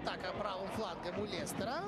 Атака правым флангом у Лестера.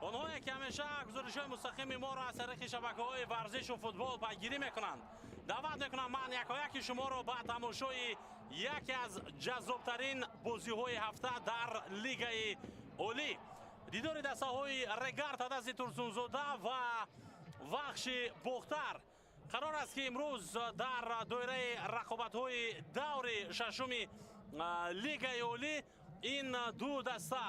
Онҳое ки ҳамеша гузоришҳои мустақими моро аз тариқи шабакаҳои варзишу футбол пайгирӣ мекунанд, даъват мекунам ман якояки шуморо ба тамошои яке аз ҷаззобтарин бозиҳои ҳафта дар Лигаи Олӣ. Дидори дастаҳои Регар Тадази Турсунзода ва Вахши Бохтар қарор аст, ки имрӯз дар доираи рақобатҳои даври шашуми Лигаи Олӣ ин ду даста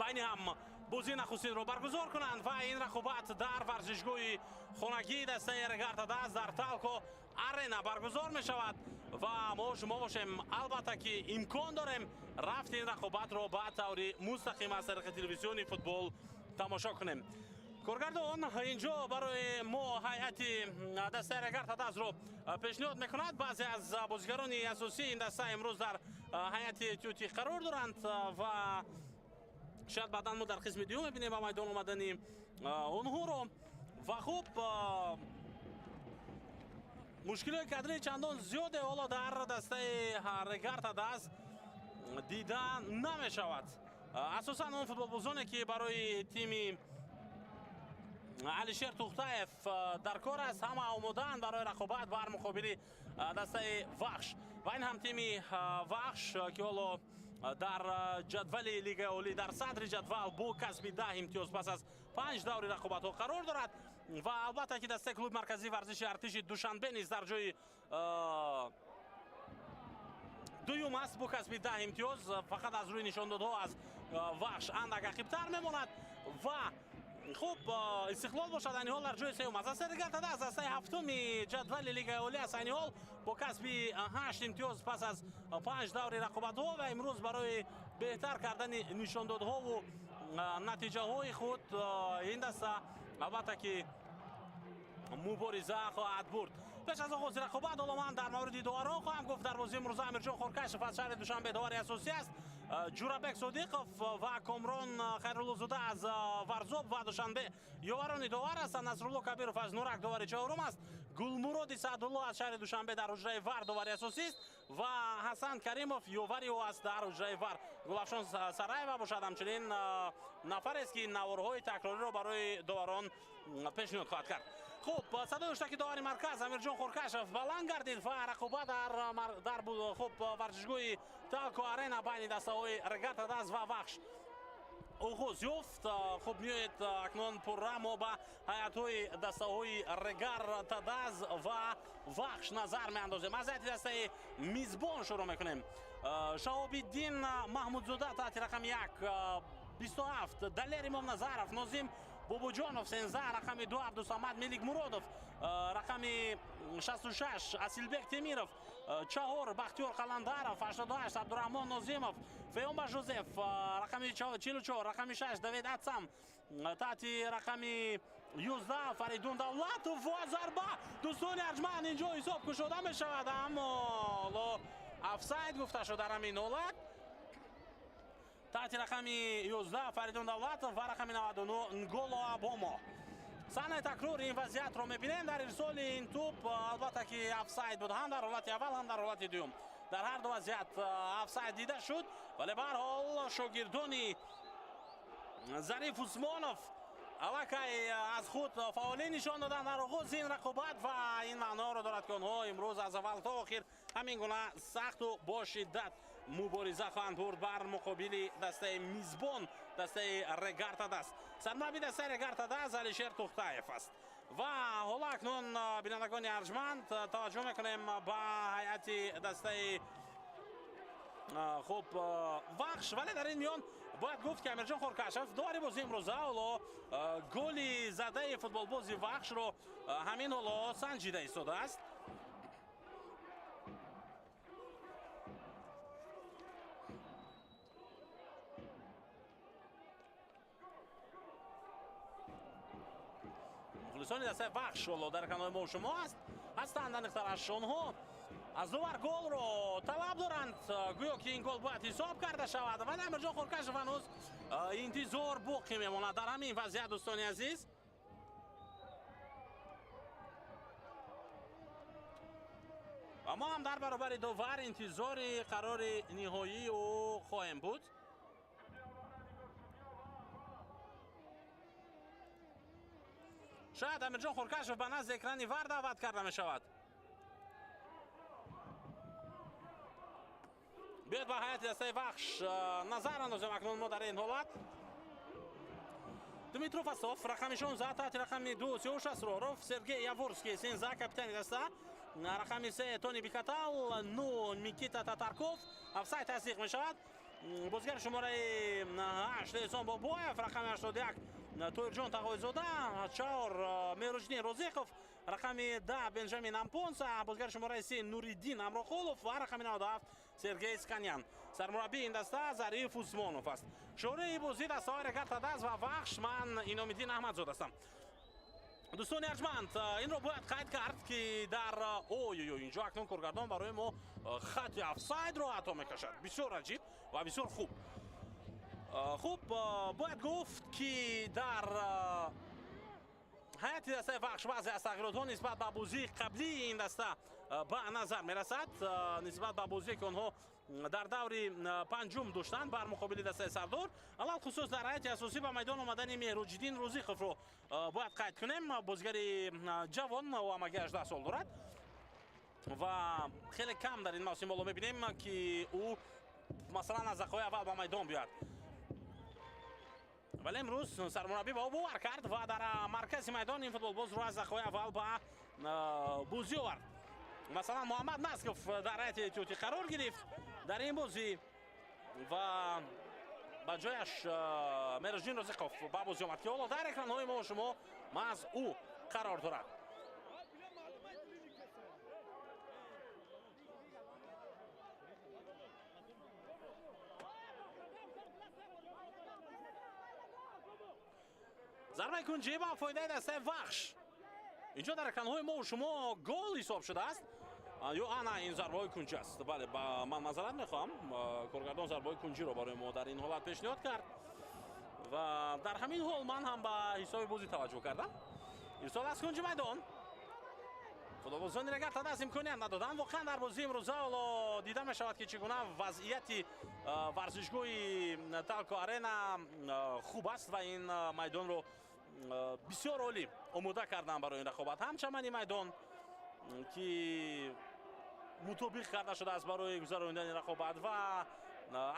байни ҳам бозии нахустинро баргузор кунанд ва ин рақобат дар варзишгоҳи хонагии дастаи Регар Тадаз дар Талко Арена баргузор мешавад ва мо шумо бошем, албатта ки имкон дорем рафти ин рақобатро ба таври мустақим аз тариқи телевизиони футбол тамошо кунем. Коргардон инҷо барои мо ҳайати дастаи Регар Тадазро пешниҳод мекунад. Баъзе аз бозигарони асосии ин даста имрӯз дар ҳайати тютӣ қарор доранд ва шояд баъдан мо дар қисми дуюм мебинем ба майдон омадани онҳоро. Ва хуб, мушкилиҳои кадрии чандон зиёде ҳоло дар дастаи Регар Тадаз дида намешавад. Асосан он футболбозоне ки барои тими Алишер Тухтаев дар кор аст, ҳама омодаанд барои рақобат бар муқобили дастаи Вахш. Ва ин ҳам тими Вахш, ки ҳоло дар ҷадвали Лигаи Олӣ дар садри ҷадвал бо касби 10 имтиёз пас аз 5 даври рақобатҳо қарор дорад. Ва албатта ки дастаи клуби марказии варзиши артиши Душанбе низ дар ҷои дуюм аст бо касби 10 имтиёз, фақат аз рӯи нишондодҳо аз Вахш андак ақибтар мемонад. Ва хуб, Истиқлол бошад айни ҳол дар ҷои сеюм аст. Дастаи Регар Тадаз дастаи ҳафтуми ҷадвали Лигаи Олӣ аст айни ҳол бо касби 8 имтиёз пас аз 5 даври рақобатҳо ва имрӯз барои беҳтар кардани нишондодҳову натиҷаҳои худ ин даста албатта ки мубориза хоҳад бурд. Пеш аз оғози рақобат ҳоло ман дар мавриди доварон хоҳам гуфт. Дар бозии имрӯза Амирҷон Хоркашев аз шаҳри Душанбе довари асосӣ аст. Ҷурабек Содиқов ва Комрон Хайруллозода аз Варзоб ва Душанбе ёварони довар ҳастанд. Насрулло Кабиров аз Нурак довари чорум аст. Гулмуроди Саъдулло аз шаҳри Душанбе дар ҳуҷраи ВАР довари асосист ва Ҳасан Каримов ёвари ӯ аст дар ҳуҷраи ВАР. Гулафшон Сараева бошад ҳамчунин нафарест, ки наворҳои такрориро барои доварон пешниҳод хоҳад кард. Хуб, садои ҳуштаки довари марказ Амирҷон Хоркашев баланд гардид ва рақобат дар хуб варзишгоҳи Талко Арена байни дастаҳои Регар Тадаз ва Вахш оғоз ёфт. Хуб, меоед акнун пурра мо ба ҳайатҳои дастаҳои Регар Тадаз ва Вахш назар меандозем. Аз ҳайати дастаи мизбон шурӯъ мекунем. Шаҳобиддин Маҳмудзода таҳти рақами 1, 27 Далер Имомназаров, Нозим Бобоҷонов 13, рақами 2 Абдусамад Меликмуродов, рақами 66 Асилбек Темиров, 4 Бахтиёр Қаландаров, 88 Абдураҳмон Нозимов, Феомба Жозеф, рақами 44, рақами 6 Давид Атсам, таҳти рақами 11 Фаридун Давлатов ва зарба. Дӯстони арҷманд, инҷо ҳисоб кушода мешавад, аммо ҳоло офсайд гуфта шуд дар ҳамин ҳолат. Таҳти рақами 11 Фаридун Давлатов ва рақами 99 Нголо Абомо. Саҳнаи такрори ин вазъиятро мебинем. Дар ирсоли ин тӯп албатта ки офсайд буд, ҳам дар ҳолати аввал, ҳам дар ҳолати дуюм. Дар ҳар ду вазъият офсайд дида шуд, вале ба ҳар ҳол шогирдони Зариф Усмонов аллакай аз худ фаъолӣ нишон доданд дар оғози ин рақобат ва ин маъноро дорад, ки онҳо имрӯз аз аввал то охир ҳамин гуна сахту бо шиддат мубориза хоҳанд бурд бар муқобили дастаи мизбон, дастаи Регар Тадаз. Сармурабби дастаи Регар Тадаз Алишер Тухтаев аст. Ва ҳоло акнун, бинандагони арҷманд, таваҷҷӯҳ мекунем ба ҳайати дастаи хуб Вахш. Вале дар ин миён бояд гуфт, ки Амирҷон Хоркашев довари бозии имрӯза ҳоло голи задаи футболбози Вахшро ҳамин ҳоло санҷида истодааст. Мухлисони дастаи Вахш ҳоло дар канори мо шумо аст ҳастанд. Аниқтараш, онҳо аз довар голро талаб доранд, гӯё ки ин гол бояд ҳисоб карда шавад, вале Амирҷон Хоркашев ҳанӯз интизор боқӣ мемонад дар ҳамин вазъият. Дӯстони азиз, ва мо ҳам дар баробари довар интизори қарори ниҳоии ӯ хоҳем буд. Шояд Амирҷон Хуркашев ба назди экрани ВАР даъват карда мешавад. Биёед ба ҳайати дастаи Вахш назар андозем акнун мо дар ин ҳолат. Дмитро Фасов, рақами 16, таҳти рақами 2 Сиёвуш Асроров, Сергей Яворский, 13, капитани даста, рақами 3 Тони Бикатал, 9 Никита Татарков, офсайд тасдиқ мешавад. Бозигари шумораи 8 Эҳсон Бобоев, рақами 81 Тоирҷон Тағойзода, 4 Меруҷдин Розиқов, рақами 10 Бенҷамин Ампонса, бозигари шумораи 3 Нуриддин Амроқулов ва рақами 97 Сергей Сканян. Сармураббии ин даста Зариф Усмонов аст. Шӯрои бозӣ дастаҳои Регар-ТадАЗ ва Вахш, ман Иномиддин Аҳмадзод ҳастам. Дӯстони арҷманд, инро бояд қайд кард, ки дар ой-ой-ой, инҷо акнун коргардон барои мо хати офсайдро ҳатто мекашад. Бисёр аҷиб ва бисёр хуб. Хуб, бояд гуфт, ки дар ҳайати дастаи Вахш баъзе аз тағйиротҳо нисбат ба бозии қаблии ин даста ба назар мерасад, нисбат ба бозие, ки онҳо дар даври панҷум доштанд бар муқобили дастаи Сардор. Алалхусус дар ҳайати асосӣ ба майдон омадани Меҳруҷиддин Рӯзиқовро бояд қайд кунем. Бозигари ҷавон, ӯ ҳамагӣ 18 сол дорад ва хеле кам дар ин мавсим ҳоло мебинем, ки ӯ масалан аз дақиқаҳои аввал ба майдон биёяд. Вале имрӯз сармураббӣ ба ӯ бовар кард ва дар маркази майдон ин футболбозро аз дақиқаҳои аввал ба бозӣ овард. Масалан, Муҳаммад Насков дар ҳайати эҳтиётӣ қарор гирифт дар ин бозӣ ва ба ҷояш Мероҷдин Розиқов ба бозӣ омад, ки ҳоло дар экранҳои мо шумо маҳз ӯ қарор дорад. Зарбаи кунҷӣ ба фоидаи дастаи Вахш. Инҷо дар экранҳои мо шумо гол ҳисоб шудааст. Ё ана ин зарбаҳои кунҷӣ аст. Бале, ба ман мазарат мехоҳам. Коргардон зарбаҳои кунҷиро барои мо дар ин ҳолат пешниҳод кард ва дар ҳамин ҳол ман ҳам ба ҳисоби бозӣ таваҷҷӯҳ кардам. Ирсол аз кунҷи майдон. Футболбозони Регар-ТадАЗ имконият надоданд. Воқеан дар бозии имрӯза ҳоло дида мешавад, ки чӣ гуна вазъияти варзишгоҳи Талко Арена хуб аст ва ин майдонро бисёр олӣ омода карданд барои ин рақобат. Ҳам чамани майдон, ки мутобиқ карда шудааст барои гузаронидани рақобат ва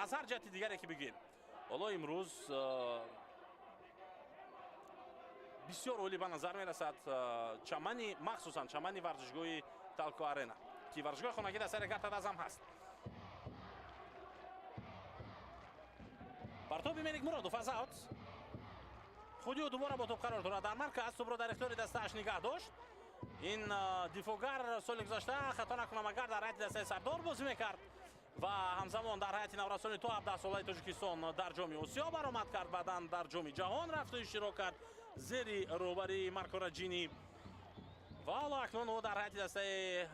аз ҳар ҷиҳати дигаре ки бигӯем. Ҳоло имрӯз бисёр олӣ ба назар мерасад чамани, махсусан чамани варзишгоҳи Талко Арена, ки варзишгоҳи хонагӣ дастаи Регар-ТадАЗ ҳам ҳаст. Партоби Мелик Муродов аз аут. Худи ӯ дубора бо топ қарор дорад дар марказ, тӯбро дар ихтиёри дастааш нигаҳ дошт. Ин дифоъгар соли гузашта, хато накунам агар, дар ҳайати дастаи Сардор бозӣ мекард ва ҳамзамон дар ҳайати наврасони то 17 солаи Тоҷикистон дар ҷоми Осиё баромад кард, баъдан дар ҷоми ҷаҳон рафту иштирок кард зери роҳбарии Марко Раҷини ва ҳоло акнун ӯ дар ҳайати дастаи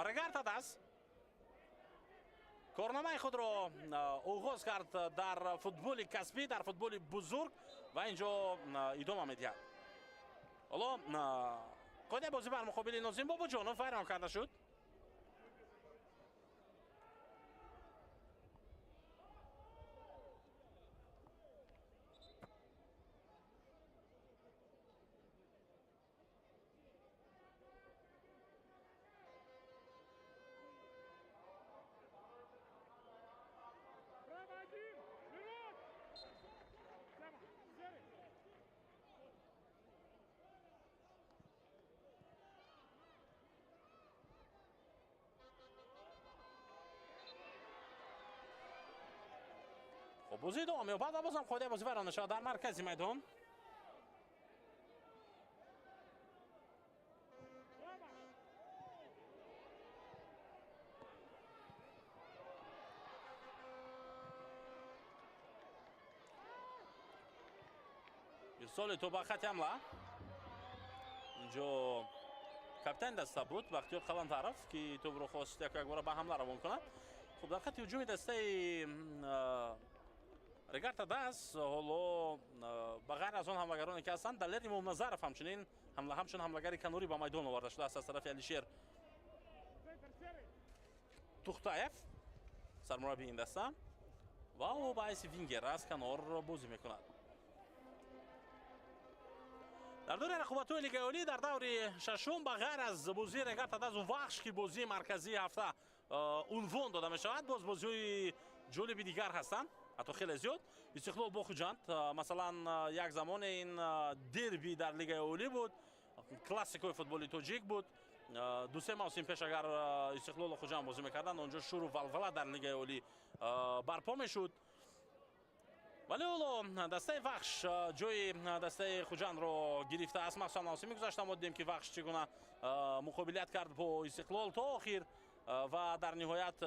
Регар-ТадАЗ корномаи худро оғоз кард дар футболи касбӣ, дар футболи бузург ва инҷо идома медиҳад. Ҳоло қоидаи бозӣ бар муқобили Нозим Бобоҷонов вайрон карда шуд. Хуб, бозӣ идома меёбад ва бозам қоидаи бозӣ вайрон мешавад дар маркази майдон. Ирсоли тӯб ба хати ҳамла. Инҷо капитани даста буд Бахтиёр Қалантаров, ки тӯбро хост яку якбора ба ҳамла равон кунад. Хуб, дар хати ҳуҷуми дастаи Регар-ТадАЗ ҳоло ба ғайр аз он ҳамлагароне, ки ҳастанд, Далер Имомназаров ҳамчунин ҳамчун ҳамлагари канорӣ ба майдон оварда шудааст аз тарафи Алишер Тухтаев, сармураббии ин даста, ва ӯ ба ҳайси вингер аз канор бозӣ мекунад. Дар даври рақобатҳои Лигаи Олӣ дар даври шашум ба ғайр аз бозии Регар Тадазу Вахш, ки бозии марказии ҳафта унвон дода мешавад, боз бозиҳои ҷолиби дигар ҳастанд, ҳатто хеле зиёд. Истиқлол бо Хуҷанд, масалан, як замоне ин дерби дар Лигаи Олӣ буд, классикои футболи тоҷик буд. Ду-се мавсим пеш агар Истиқлолу Хуҷанд бозӣ мекарданд, онҷо шуру валвала дар Лигаи Олӣ барпо мешуд. Вале ҳоло дастаи Вахш ҷои дастаи Хуҷандро гирифтааст. Махсусан мавсими гузашта мо дидем, ки Вахш чӣ гуна муқобилият кард бо Истиқлол то охир ва дар ниҳоят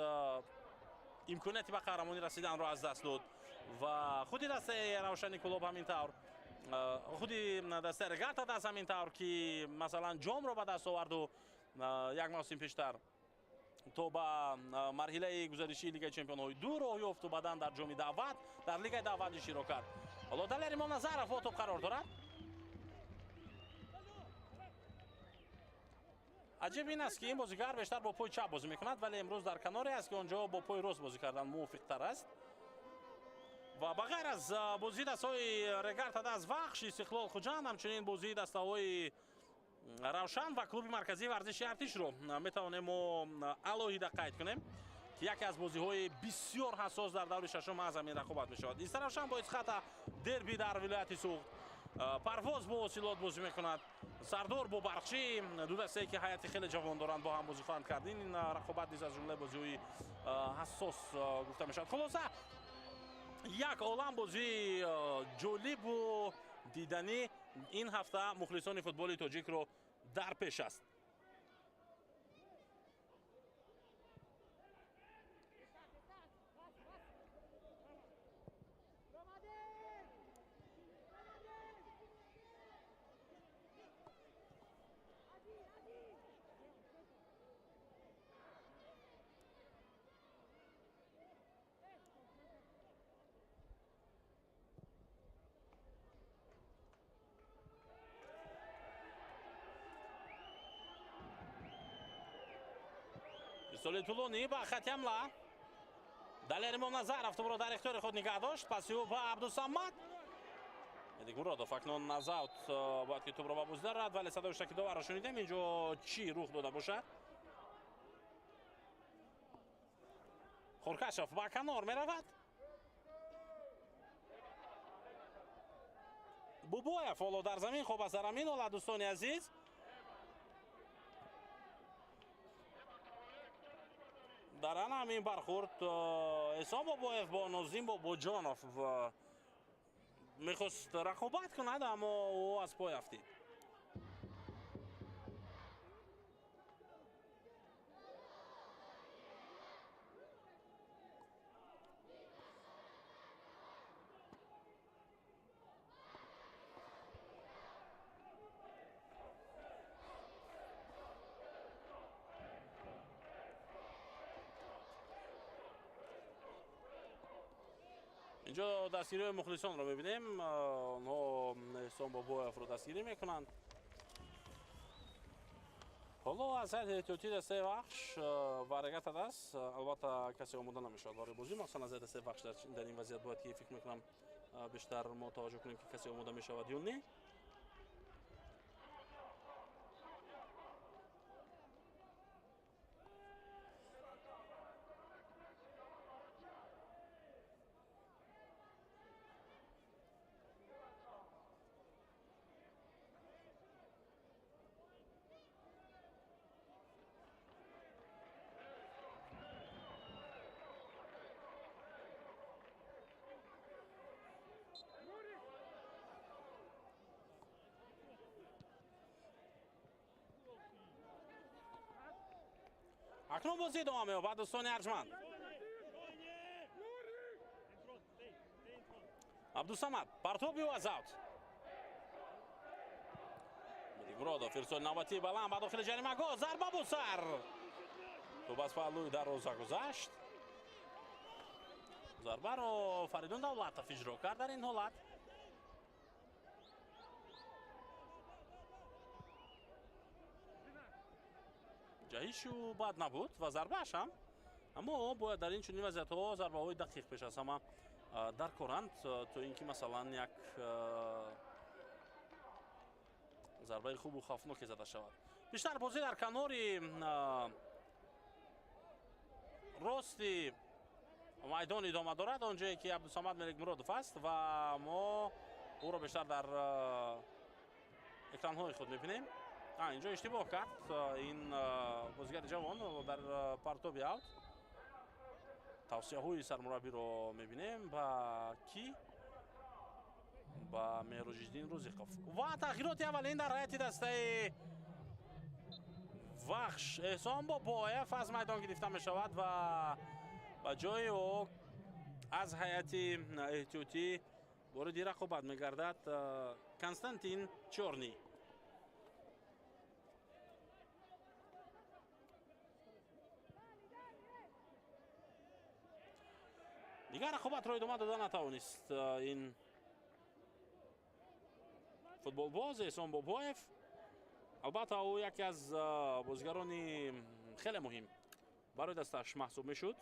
имконияти ба қаҳрамонӣ расиданро аз даст дод. Ва худи дастаи Равшани Кӯлоб ҳамин тавр, худи дастаи Регар Тадаз ҳамин тавр, ки масалан ҷомро ба даст оварду як мавсим пештар то ба марҳилаи гузаришии Лигаи чемпионҳои ду роҳ ёфту баъдан дар ҷоми даъват дар Лигаи даъват иштирок кард. Ҳоло Далер Имомназаров бо топ қарор дорад. Аҷиб ин аст, ки ин бозигар бештар бо пои чап бозӣ мекунад, вале имрӯз дар каноре аст, ки онҷо бо пои рост бозӣ кардан мувофиқтар аст. Ва ба ғайр аз бозии дастаҳои Регар Тадаз Вахш, Истиқлол Хуҷанд, ҳамчунин бозии дастаҳои Равшан ва клуби марказии варзиши Артишро метавонем мо алоҳида қайд кунем, ки яке аз бозиҳои бисёр ҳассос дар даври шашум аз ҳамин рақобат мешавад. Истаравшан бо Исхата дерби дар вилояти Суғд, Парвоз бо Осилот бозӣ мекунад, Сардор бо Барқчӣ, ду дастае ки ҳайати хеле ҷавон доранд бо ҳам бозӣ хоҳанд кард. Ин рақобат низ аз ҷумлаи бозиҳои ҳассос гуфта мешавад. Хулоса, як олам бозии ҷолибу диданӣ ин ҳафта мухлисони футболи тоҷикро дар пеш аст. Ирсоли тӯлонӣ ба хати ҳамла. Далер Имомназаров тӯбро дар ихтиёри худ нигаҳ дошт. Паси ӯ ба Абдусамад. Медик Муродов акнун аз аут бояд ки тӯбро ба бозӣ дарад, вале садои шаки доварро шунидем. Инҷо чӣ рух дода бошад? Хуркашов ба канор меравад. Бубоев ҳоло дар замин хоб аст. Дар ҳамин ҳолат, дӯстони азиз, дар ана ҳамин бархӯрд Эҳсон Бобоев бо Нозим Бобоҷонов мехост рақобат кунад, аммо ӯ аз пой афтид. Инҷо дастгириҳои мухлисонро мебинем. Онҳо Эҳсон Бобоевро дастгирӣ мекунанд. Ҳоло аз ҳайати эҳтиётии дастаи Вахш ва Регар Тадаз албатта касе омода намешавад барои бозӣ. Махсусан аз ҳайати дастаи Вахш дар ин вазъият бояд ки фикр мекунам бештар мо таваҷҷӯҳ кунем, ки касе омода мешавад ё не. Акнун бозӣ идома меёбад, дӯстони арҷманд. Абдусамад партоби ӯ аз аут. Муродов ирсоли навбатии баланд ба дохили ҷаримагоҳ, зарба бо сар. Тӯб аз паҳлӯи дарвоза гузашт. Зарбаро Фаридун Давлатов иҷро кард дар ин ҳолат. Ҷаҳишу бад набуд ва зарбааш ҳам, аммо бояд дар ин чунин вазъиятҳо зарбаҳои дақиқ пеш аз ҳама даркоранд, то ин ки масалан як Зарбаи хубу хавфноке зада шавад. Бештар бозӣ дар канори рости майдон идома дорад, он ҷое ки Абдусамад Меликмуродов аст ва мо ӯро бештар дар экранҳои худ мебинем. Инҷо иштибоҳ кард ин бозигари ҷавон дар партоби аут. Тавсияҳои сармураббиро мебинем ба ки? Ба Меҳроҷиддин Рӯзиқов. Ва тағйироти аввалин дар ҳайати дастаи Вахш. Эҳсон Бобоев аз майдон гирифта мешавад ва ба ҷои ӯ аз ҳайати эҳтиётӣ вориди рақобат мегардад Константин Чорний. Дигар рақобатро идома дода натавонист ин футболбоз Эҳсон Бобоев. Албатта ӯ яке аз бозигарони хеле муҳим барои дасташ маҳсуб мешуд.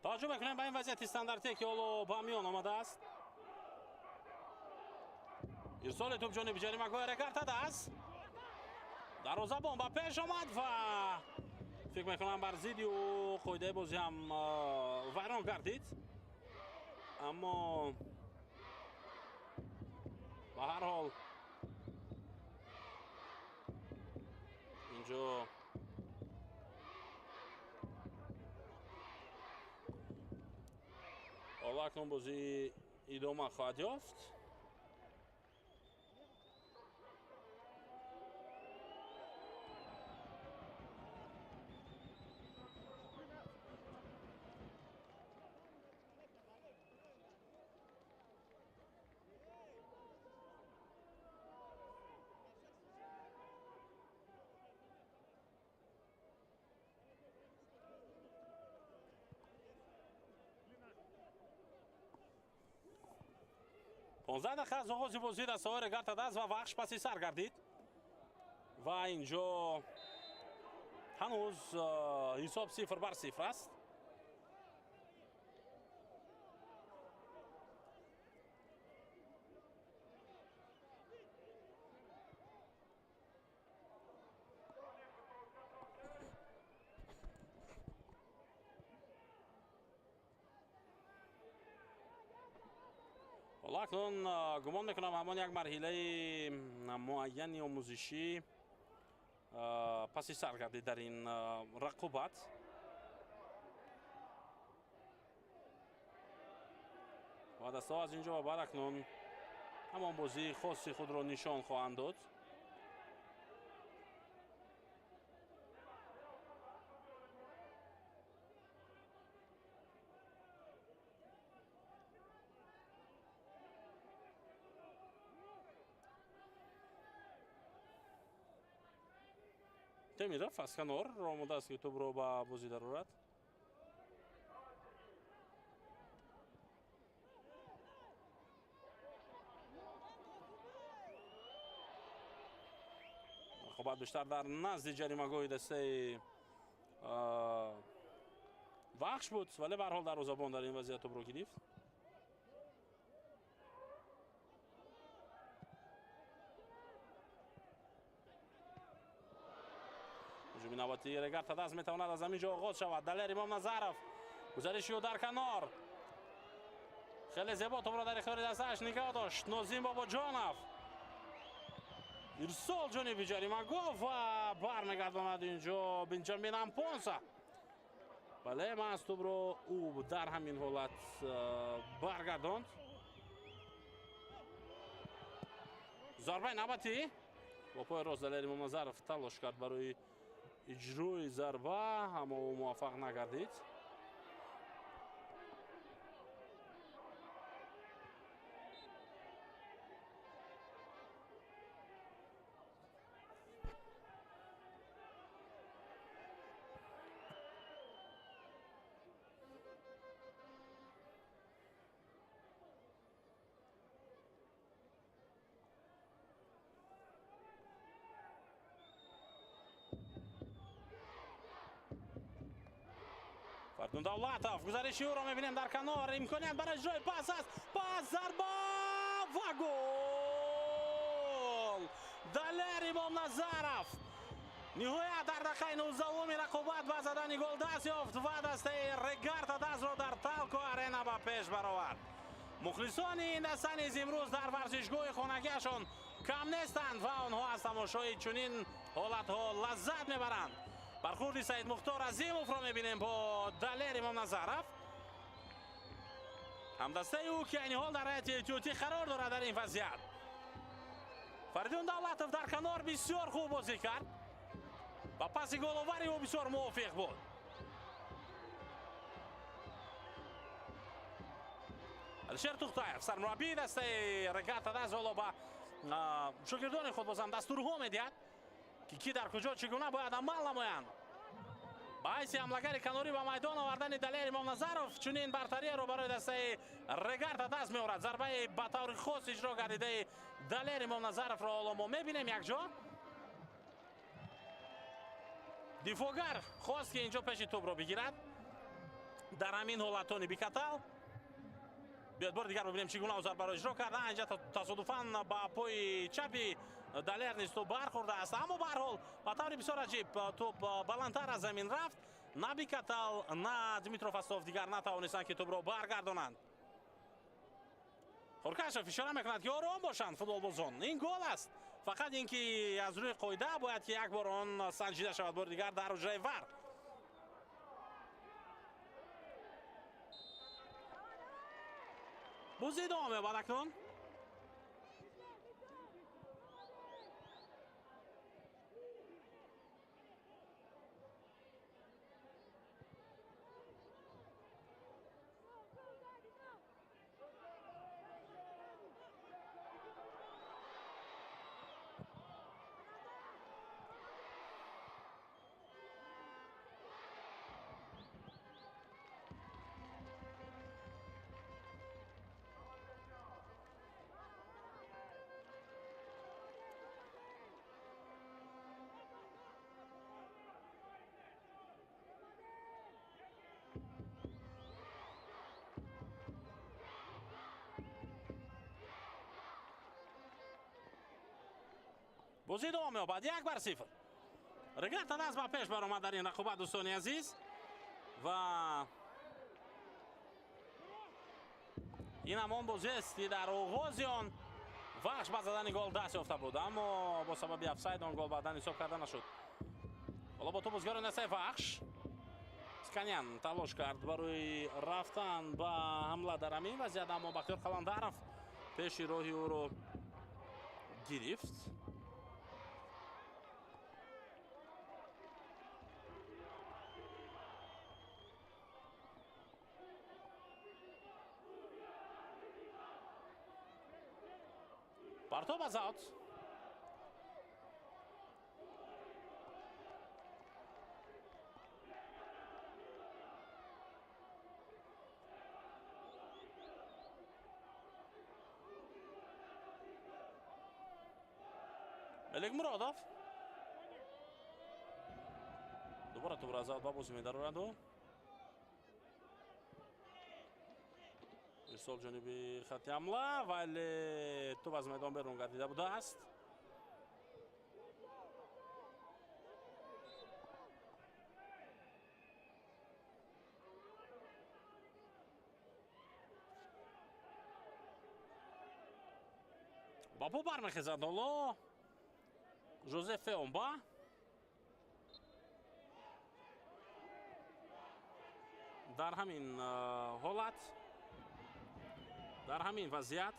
Таваҷҷӯҳ мекунем ба ин вазъияти стандартие ки ҳоло ба миён омадааст. Ирсоли тӯб ҷониби ҷаримагоҳи Регар-ТадАЗ. Дарвозабон ба пеш омад ва фикр мекунам бар зидди ӯ қоидаи бозӣ ҳам вайрон гардид. Аммо ба ҳар ҳол инҷо ҳоло акнун бозӣ идома хоҳад ёфт. Понздаҳ дақиқа аз оғози бозӣ дастаҳои Регар-ТадАЗ ва Вахш паси сар гардид ва инҷо ҳанӯз ҳисоб 0-0 аст. Ҳоло акнун гумон мекунам ҳамон як марҳилаи муайяни омӯзишӣ паси сар гардид дар ин рақобат. Ва дастаҳо аз инҷо ба баъд акнун ҳамон бозии хоси худро нишон хоҳанд дод. Темиров аз канор омода аст ки тӯбро ба бозӣ дарорад. Рақобат бештар дар назди ҷаримагоҳи дастаи Вахш буд, вале ба ҳар ҳол дарвозабон дар ин вазъият тӯбро гирифт. Ҳуҷуми навбатии Регар-ТадАЗ метавонад аз ҳамин ҷо оғоз шавад. Далер Имомназаров гузариши ӯ дар канор. Хеле зебо тӯбро дар ихтиёри дастааш нигоҳ дошт. Нозим Бобоҷонов ирсол ҷониби ҷаримагоҳ ва бармегардонад инҷо Бенҷамин Ампонса. Бале, маҳз тӯбро ӯ дар ҳамин ҳолат баргардонд. Зарбаи навбатӣ Бо пои рост Далер Имомназаров талош кард барои иҷрои зарба, аммо ӯ муваффақ нагардид. Фардун Давлатов гузариши ӯро мебинем дар канор, имконият барои иҷрои пас аст, пас, зарба ва гол! Далер Имомназаров ниҳоят дар дақиқаи 19-уми рақобат ба задани гол даст ёфт ва дастаи Регарта дастро дар Талко Арена ба пеш баровард. Мухлисони ин даста низ имрӯз дар варзишгоҳи хонагиашон кам нестанд ва онҳо аз тамошои чунин ҳолатҳо лаззат мебаранд. Бархурди Саид Мухтор Азимовро мебинем бо Далер Имомназаров. Ҳамдастаи ӯ ки айни ҳол дар ҳайати эҳтиётӣ қарор дорад дар ин вазъият. Фаридун Давлатов дар канор бисёр хуб бозӣ кард ва паси головари ӯ бисёр мувофиқ буд. Алишер Тухтаев, сармураббии дастаи Регата даст ҳоло ба шогирдони худ бозам дастурҳо медиҳад ки ки дар куҷо чӣ гуна бояд амал намоянд. Ба ҳайси ҳамлагари канорӣ ба майдон овардани Далер Имомназаров чунин бартариеро барои дастаи Регарта даст меорад. Зарбаи ба таври хос иҷро гардидаи Далер Имомназаровро ҳоло мо мебинем якҷо. Дифоъгар хост ки инҷо пеши тӯбро бигирад. Дар ҳамин ҳолат Тони Бикатал. Биёд бори дигар бибинем чӣ гуна ӯ зарбаро иҷро карда. Инҷа тасодуфан ба пои чапи Далер низ тӯб бархӯрдааст, аммо ба ҳар ҳол ба таври бисёр аҷиб тӯб баландтар аз замин рафт. На Бикатал, на Дмитро Фастов дигар натавонистанд ки тӯбро баргардонанд. Хоркашов ишора мекунад ки ором бошанд футболбозон. Ин гол аст. Фақат ин ки аз рӯи қоида бояд ки як бор он санҷида шавад бори дигар дар ҳуҷраи вар. Бозӣ идома меёбад акнун. Бозӣ идома меёбад 1-0. Регарта даст ба пеш баромад дар ин рақобат, дӯстони азиз, ва ин ҳамон бозиест ки дар оғози он Вахш ба задани гол даст ёфта буд, аммо бо сабаби офсайд он гол баъдан ҳисоб карда нашуд. Ҳоло бо тӯб бозигарони дастаи Вахш. Сканян талош кард барои рафтан ба ҳамла дар ҳамин вазъият, аммо Бахтиёр Қаландаров пеши роҳи ӯро гирифт. Партоб аз аут. Мелик Муродов. Дубора тӯбро аз аут ба бозӣ медарорад ӯ. Ирсол ҷониби хати ҳамла, вале тӯб аз майдон берун гардида будааст. Ба по бармехезад ҳоло Жозеф Феомба. Дар ҳамин ҳолат, дар ҳамин вазъият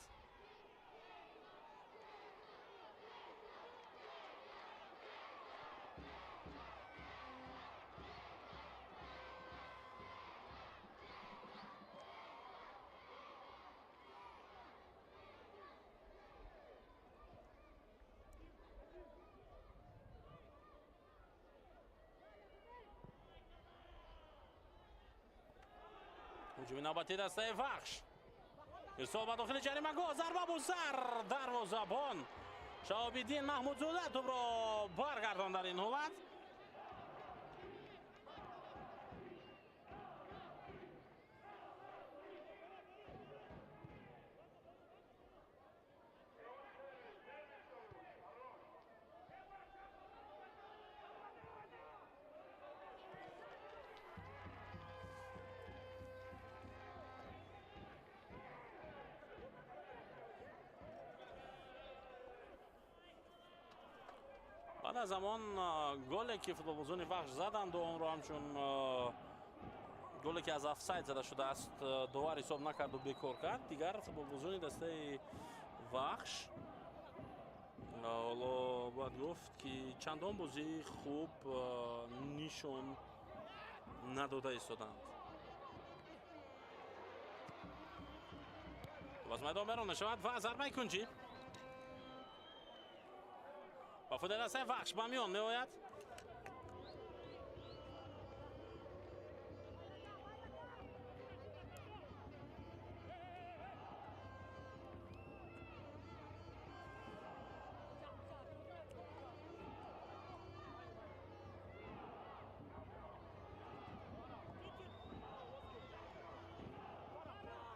Ҳуҷуми навбатии дастаи Вахш. Ирсол ба дохили ҷаримагоҳ, зарба бо сар, дарвозабон Шаҳобиддин Маҳмудзода тӯбро баргардонд дар ин ҳолат. Баъд аз он голе ки футболбозони Вахш заданду, онро ҳамчун голе ки аз офсайд зада шудааст довар ҳисоб накарду бекор кард. Дигар футболбозони дастаи Вахш ҳоло бояд гуфт ки чандон бозии хуб нишон надода истоданд. Аз майдон берун мешавад ва зарбаи кунҷӣ ба фоидаи дастаи Вахш ба миён меояд.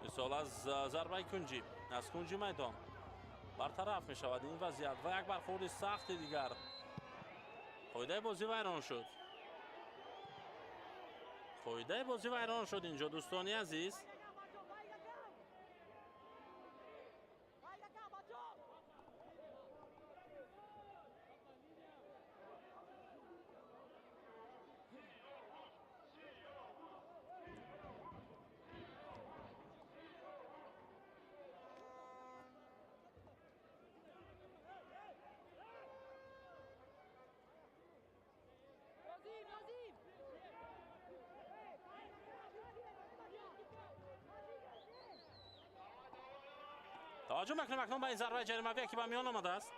Ирсол аз зарбаи кунҷӣ аз кунҷи майдон бартараф мешавад ин вазъият ва як бархӯрди сахти дигар. Қоидаи бозӣ вайрон шуд. Қоидаи бозӣ вайрон шуд инҷо, дӯстони азиз. Таваҷҷӯҳ мекунем акнун ба ин зарбаи ҷаримавие ки ба миён омадааст.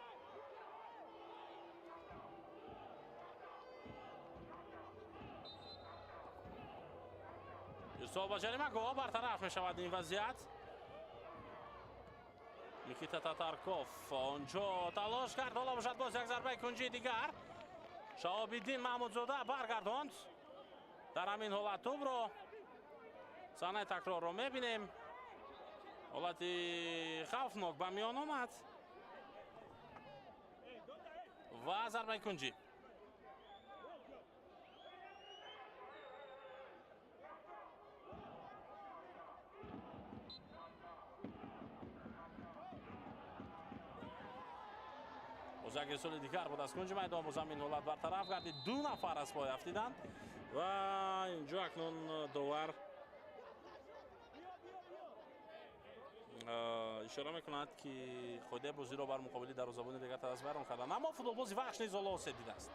Ирсол ба ҷаримагоҳ, бартараф мешавад ин вазъият. Никита Татарков онҷо талош кард, ҳоло бошад боз як зарбаи кунҷии дигар. Шаҳобиддин Маҳмудзода баргардонд. Дар ҳамин ҳолат тӯбро саҳнаи такрорро мебинем. Ҳолати хавфнок ба миён омад ва зарбаи кунҷӣ. Боз як ирсоли дигар буд аз кунҷи майдон, боз ҳамин ҳолат бартараф гардид. Ду нафар аз пой афтиданд ва инҷо акнун довар ишора мекунад ки қоидаи бозиро бар муқобили дарвозабони Регар-ТадАЗ вайрон карданд. Аммо футболбози Вахш низ ҳоло осеб дидааст.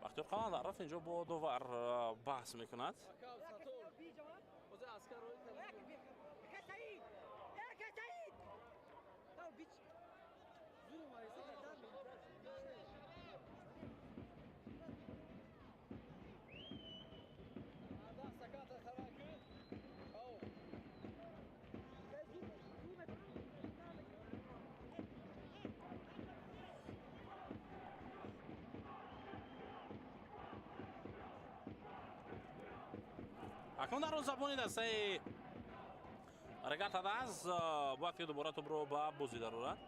Бахтиёр Қаландаров инҷо бо довар баҳс мекунад. Акнун дарвозабони дастаи Регар-ТадАЗ бояд ки дубора тӯбро ба бозӣ дарорад.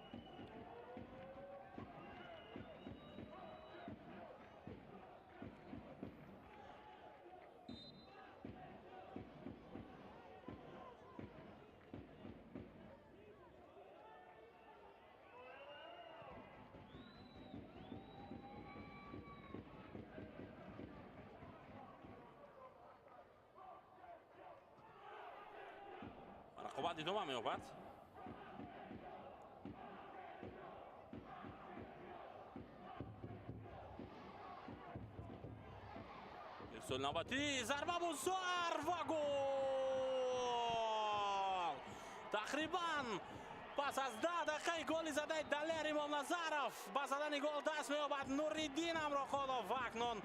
Рақобат идома меёбад. Ирсоли навбатӣ, зарба бо сар ва гол! Тақрибан пас аз 10 дақиқаи голи задаи Далер Имомназаров ба задани гол даст меёбад Нуриддин Амроқулов ва акнун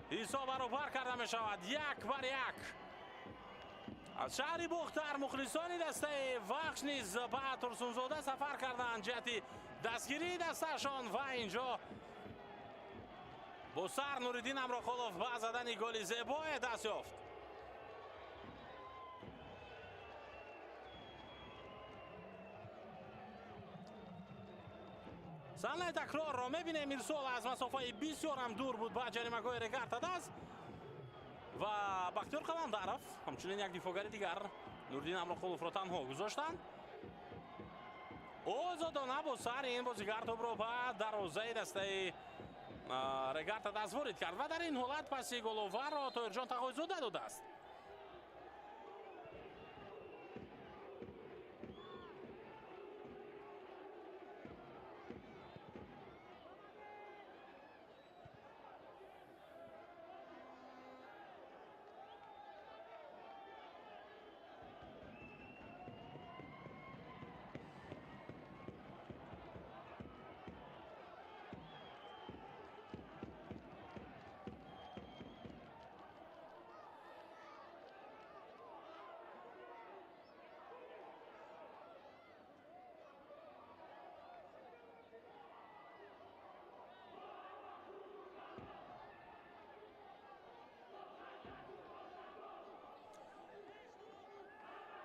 ҳисоб баробар карда мешавад 1-1. Аз шаҳри Бухтар мухлисони дастаи Вахш низ ба Турсунзода сафар карданд ҷиҳати дастгирии дастаашон ва инҷо бо сар Нуриддин Амроқулов ба задани голи зебое даст ёфт. Саҳнаи такрорро мебинем. Ирсол аз масофаи бисёрам дур буд ба ҷаримагоҳи Регар-ТадАЗ ва Бахтиёр Қаландаров, ҳамчунин як дифоъгари дигар, Нуриддин Амроқуловро танҳо гузоштанд. Озодона бо сари ин бозигар тӯбро ба дарвозаи дастаи Регар-ТадАЗ ворид кард ва дар ин ҳолат паси головарро Тоҳирҷон Тағойзода додааст.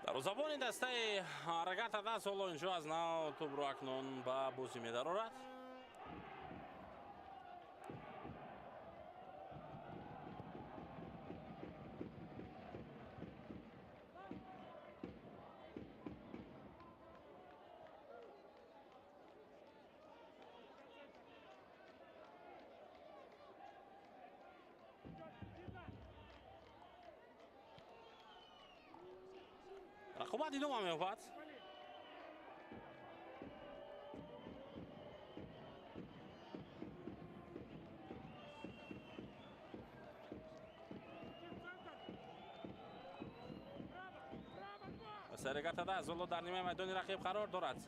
Дарвозабони дастаи Регар-ТадАЗ ҳоло инҷо аз нав тӯбро акнун ба бозӣ медарорад. Рақобат идома меёбад. Регар-ТадАЗ ҳоло дар нимаи майдони рақиб қарор дорад.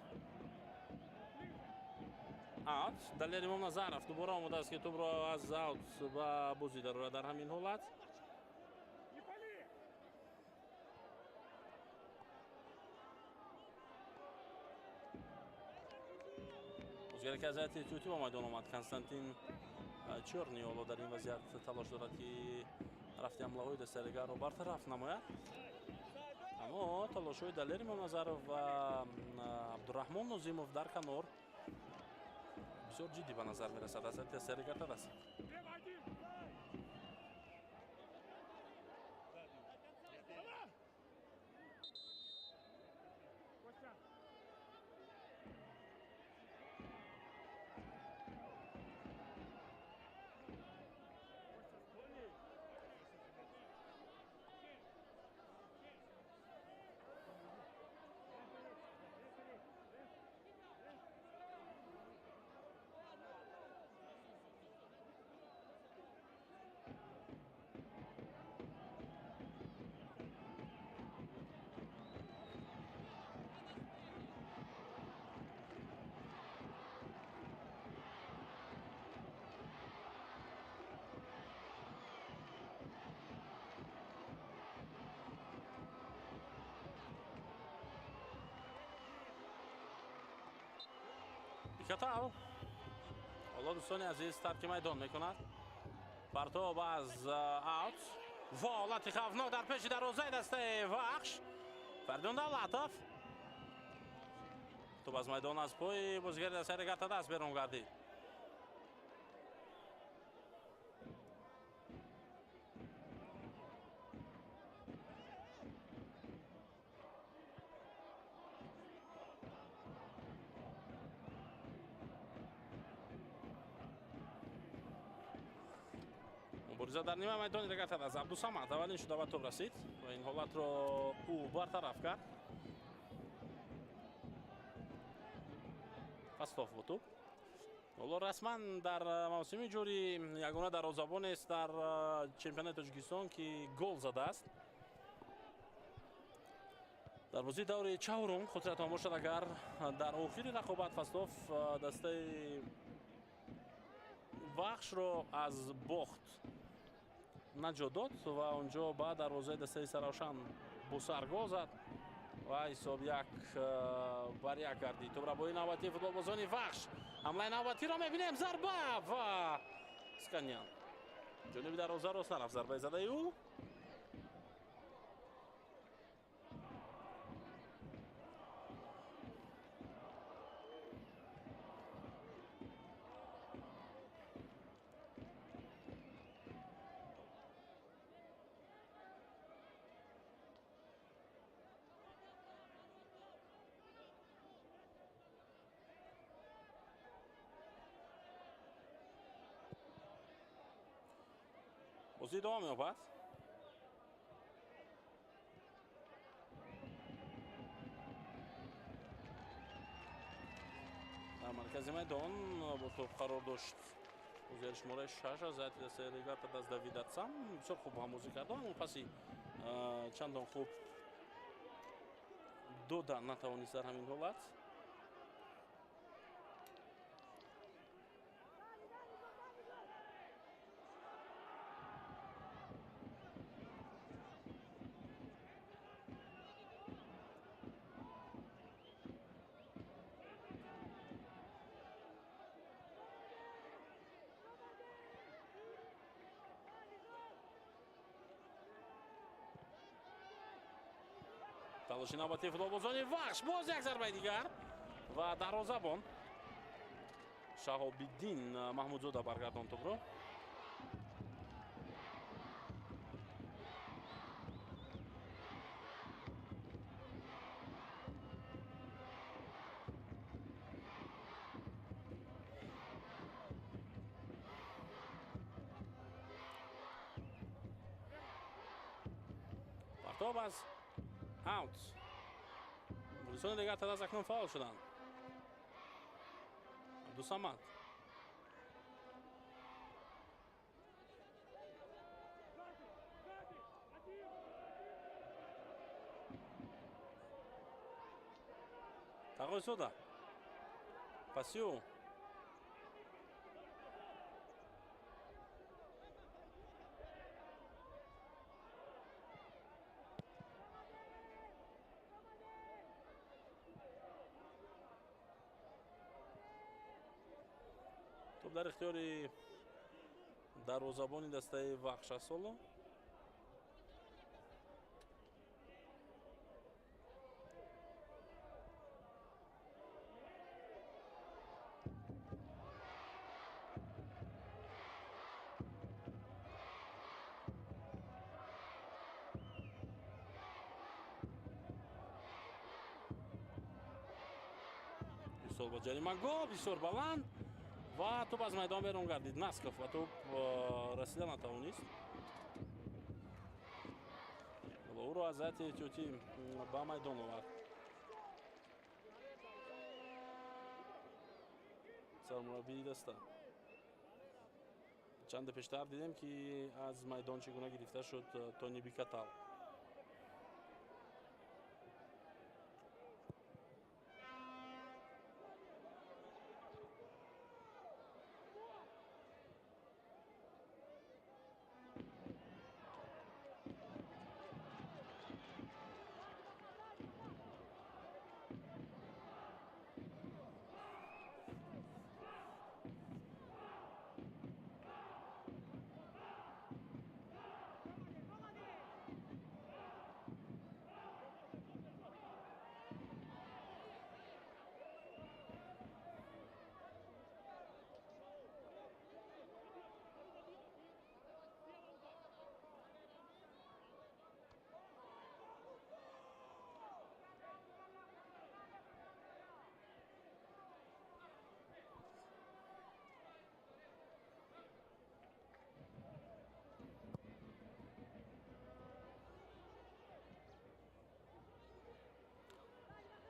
Аут. Далер Имомназаров дубора омодааст, ки тӯбро аз аут ба бозӣ дарорад дар ҳамин ҳолат. Бозигаре ки аз ҳайати эҳтиётӣ ба майдон омад, Константин Чёрни, ҳоло дар ин вазъият талош дорад, ки рафти ҳамлаҳои дастаи Регарро бартараф намояд. Аммо талошҳои Далер Имомназаров ва Абдураҳмон Нозимов дар канор бисёр ҷиддӣ ба назар мерасад аз ҳайати дастаи Регар-ТадАЗ. Бикатал ҳоло, дӯстони азиз, тарки майдон мекунад. Партоб аз аут ва ҳолати хавфнок дар пеши дарвозаи дастаи Вахш. Фаридун Давлатов, тӯб аз майдон аз пои бозигари дастаи Регар-ТадАЗ берун гардид. Мубориза дар нима майдони Регар-ТадАЗ. Абдусамад аввалин шуда ба тӯб расид ва ин ҳолатро ӯ бартараф кард. Фаслов бо тӯб. Ҳоло расман дар мавсими ҷорӣ ягона дарвозабонест дар чемпионати Тоҷикистон, ки гол задааст. Дар бозии даври чаҳорум, хотиратон бошад, агар дар охири рақобат Фаслов дастаи Вахшро аз бохт наҷот дод ва онҷо ба дарвозаи дастаи Саравшан босар гол зад ва ҳисоб 1-1 гардид. Тӯбрабои навбатии футболбозони Вахш, ҳамлаи навбатиро мебинем, зарба ва Сканян ҷониби дарвоза рост нарафт зарбаи задаи ӯ. Бозӣ идома меёбад. Дар маркази майдон бо тӯб қарор дошт бозигари шумораи 6 аз ҳайати дастаи Регата даст Давид Атсам. Бисёр хуб ҳамбозӣ кард, аммо паси чандон хуб дода натавонист дар ҳамин ҳолат. Талоши навбатии футболбозони Вахш, боз як зарбаи дигар ва дарвозабон Шаҳобиддин Маҳмудзода баргардон тӯбро. Партоб аз аут. Мухлисони дигар тадаз акнун фаъол шуданд. Абдусамад. Тағойзода. Пасиу. Тӯб дар ихтиёри дарвозабони дастаи Вахш аст ҳоло. Ирсол ба ҷаримагоҳ, бисёр баланд ва тӯб аз майдон берун гардид. Насков ба тӯб расида натавонист. Ҳоло ӯро аз ҳайати эҳтиётӣ ба майдон овард сармураббии даста. Чанде пештар дидем, ки аз майдон чӣ гуна гирифта шуд Тони Бикатал.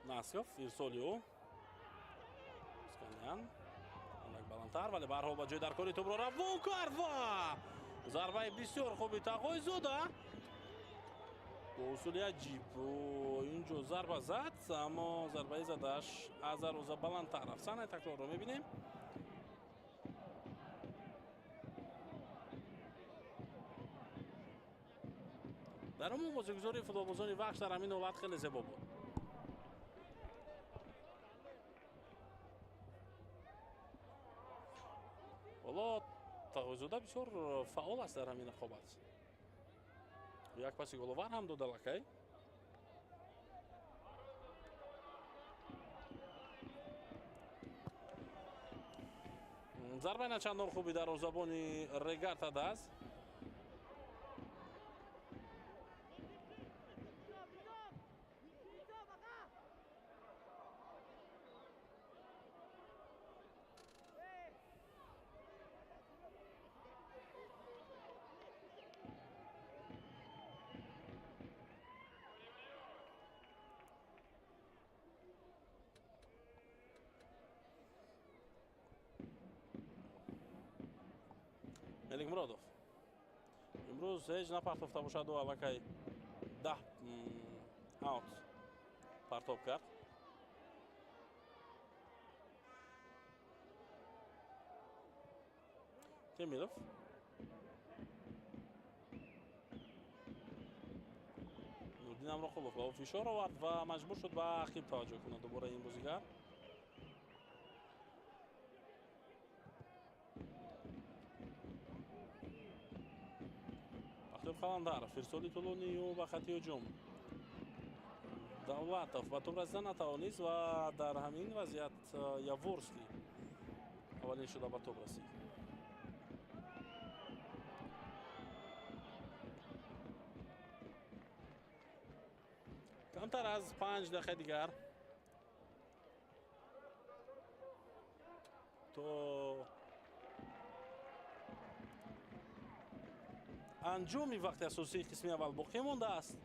Насков, ирсоли ӯ. Вилиан андак баландтар, вале ба ҳар ҳол ба ҷои даркори тӯбро равон кард ва зарбаи бисёр хуби Тағойзода бо усули аҷиб инҷо зарба зад, аммо зарбаи задааш аз дарвоза баландтар рафт. Саҳнаи такрорро мебинем. Дар умум бозигузории футболбозони Вахш дар ҳамин ҳолат хеле зебо буд. Ҳоло Тағойзода бисёр фаъол аст дар ҳамин рақобат. Як паси головар ҳам дод аллакай. Зарбаи начандон хуби дарвозабони Регар-ТадАЗ. Мелик Муродов имрӯз ҳеҷ напартофта бошаду аллакай 10 аут партоб кард. Темиров Нурдин Амроқулов ба ӯ фишор овард ва маҷбур шуд ба ақиб таваҷҷӯҳ кунад дубора ин бозигар. Қаландаров ирсоли тӯлонию ба хати ҳуҷум. Давлатов ба тӯб расида натавонист ва дар ҳамин вазъият Яворский аввалин шуда ба тӯб расид. Камтар аз 5 дақиқаи дигар то анҷоми вақти асосии қисми аввал боқӣ мондааст.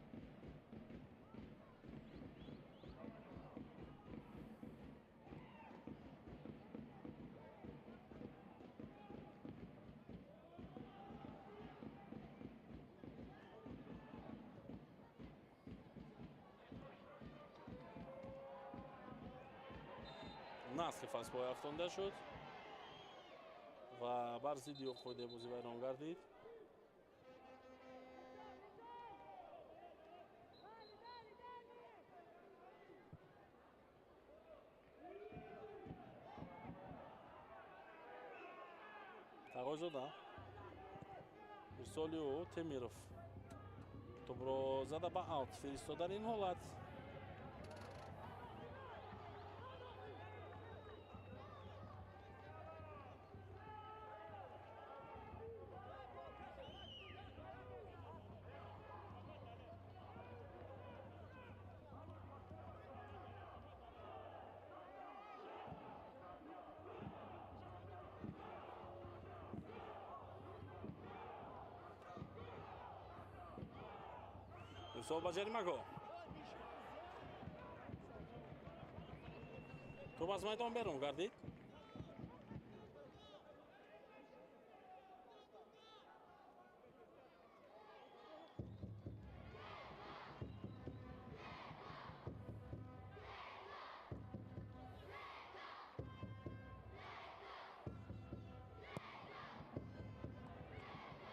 Насхиф аз пой афтонда шуд ва бар зидди ӯ қоидаи бозӣ вайрон гардид. Тағойзода ирсоли ӯ Темиров тӯбро зада ба аут фиристод. Дар ин ҳолат ирсол ба ҷаримагоҳ. Тӯб аз майдон берун гардид.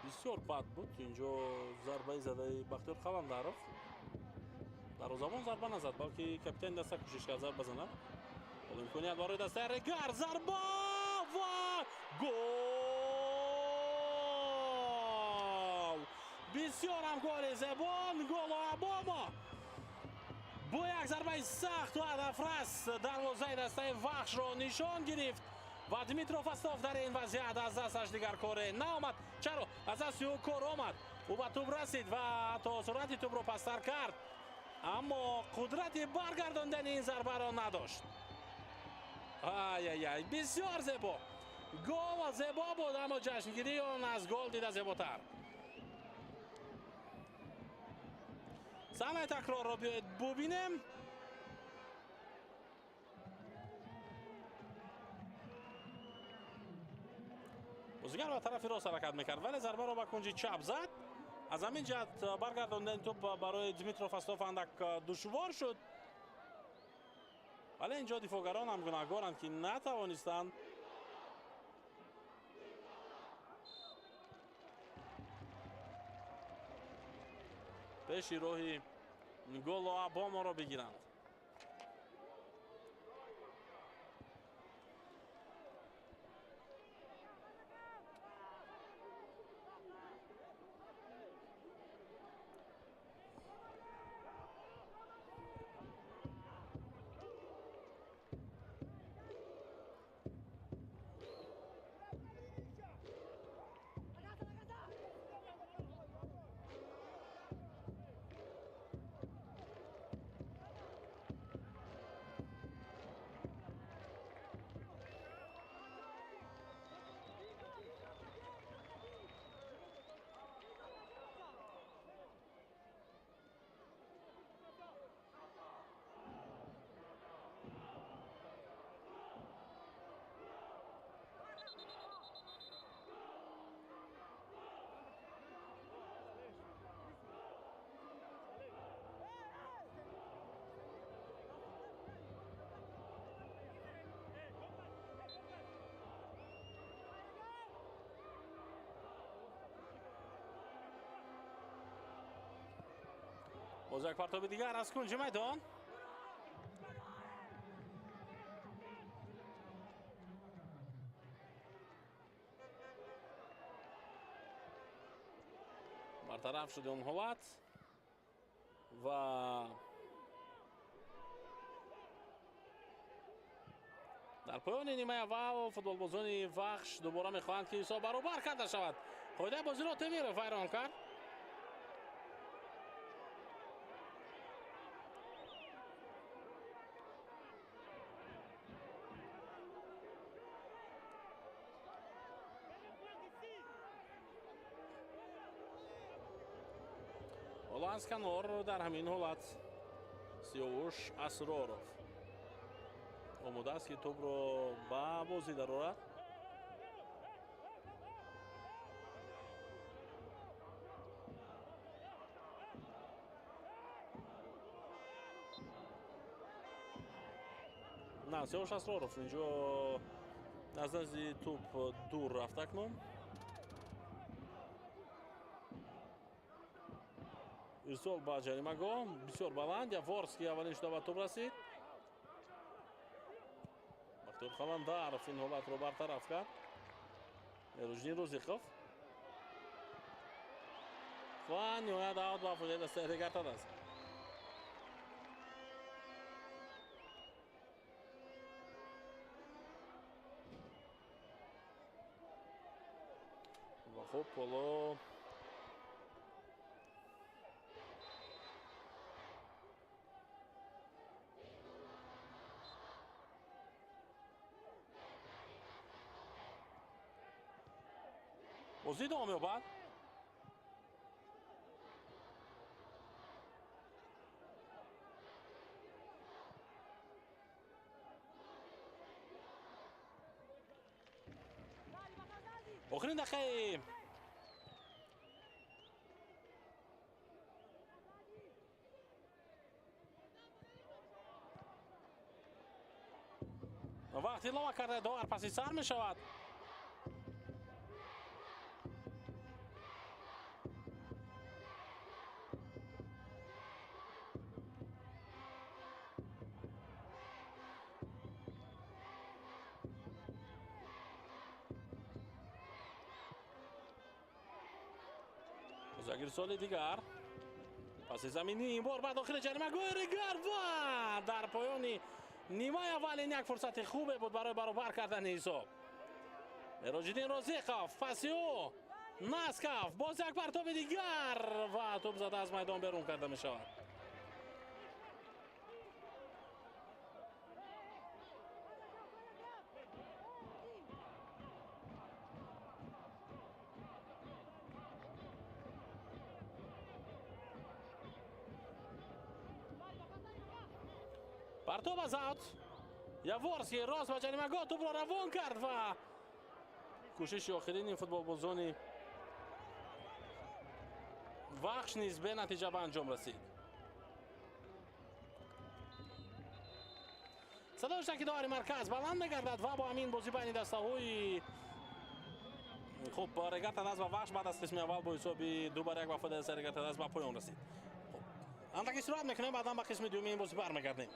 Бисёр бад буд инҷо зарбаи задаи Бахтиёр Қаландаров. Дарвозабон зарба назад, балки капитани даста кӯшиш кард зарба занад. Ҳоло имконият барои дастаи Регар, зарба ва гол! Бисёр ҳам голи зебо, Нголо Абомо бо як зарбаи сахту ҳадафрас дарвозаи дастаи Вахшро нишон гирифт ва Дмитро Фастов дар ин вазъият аз дасташ дигар коре наомад. Чаро? Аз дасти ӯ кор омад. Ӯ ба тӯб расид ва ҳатто суръати тӯбро пасттар кард, аммо қудрати баргардондани ин зарбаро надошт. Ай-ай-ай, бисёр зебо. Гол зебо буд, аммо ҷашнгирии он аз гол дида зеботар. Саҳнаи такрорро биёед бубинем. Тарафи рост ҳаракат мекард, вале зарбаро ба кунҷи чап зад. Аз ҳамин ҷиҳат баргардондани тӯп барои Дмитро Фастов андак душвор шуд. Вале инҷо дифоъгарон ҳам гунаҳгоранд, ки натавонистанд пеши роҳи Нголо Абоморо бигиранд. Боз як партоби дигар аз кунҷи майдон. Бартараф шуд он ҳолат ва дар поёни нимаи аввал футболбозони Вахш дубора мехоҳанд, ки ҳисоб баробар карда шавад. Қоидаи бозиро Темиров вайрон кард. Аз канор дар ҳамин ҳолат Сиёвуш Асроров омода аст, ки тӯбро ба бозӣ дарорад. На, Сиёвуш Асроров инҷо аз назди тӯб дур рафт акнун. Ирсол ба ҷаримагоҳ бисёр баланд. Яворский аввалин шуда ба тӯб расид. Бахтиёр Қаландаров ин ҳолатро бартараф кард. Мероҷиддин Розиқов ва ниҳоят аут ба фоидаи дастаи Регар-ТадАЗ. Ва хуб, ҳоло бозӣ идома меёбад. Охирин дақиқаи вақт илова карда довар паси сар мешавад. Ирсоли дигар паси заминӣ, ин бор ба дохили ҷаримагоҳи Регар ва дар поёни нимаи аввал ин як фурсати хубе буд барои баробар кардани ҳисоб. Мероҷиддин Розиқов паси ӯ Насков, боз як партоби дигар ва тӯб зада аз майдон берун карда мешавад. Партоб аз аут. Яворский рост ба ҷаримагоҳ тӯбро равон кард ва Кӯшиши охирини футболбозони Вахш низ бенатиҷа ба анҷом расид. Садои шаки довари марказ баланд мегардад ва бо ҳамин бозӣ байни дастаҳои хуб Регар-ТадАЗ ва Вахш баъд аз қисми аввал бо ҳисоби 2-1 ба фоидаи Регар-ТадАЗ ба поён расид. Хуб, андак истироҳат мекунем, баъдан ба қисми дуюми ин бозӣ бармегардем.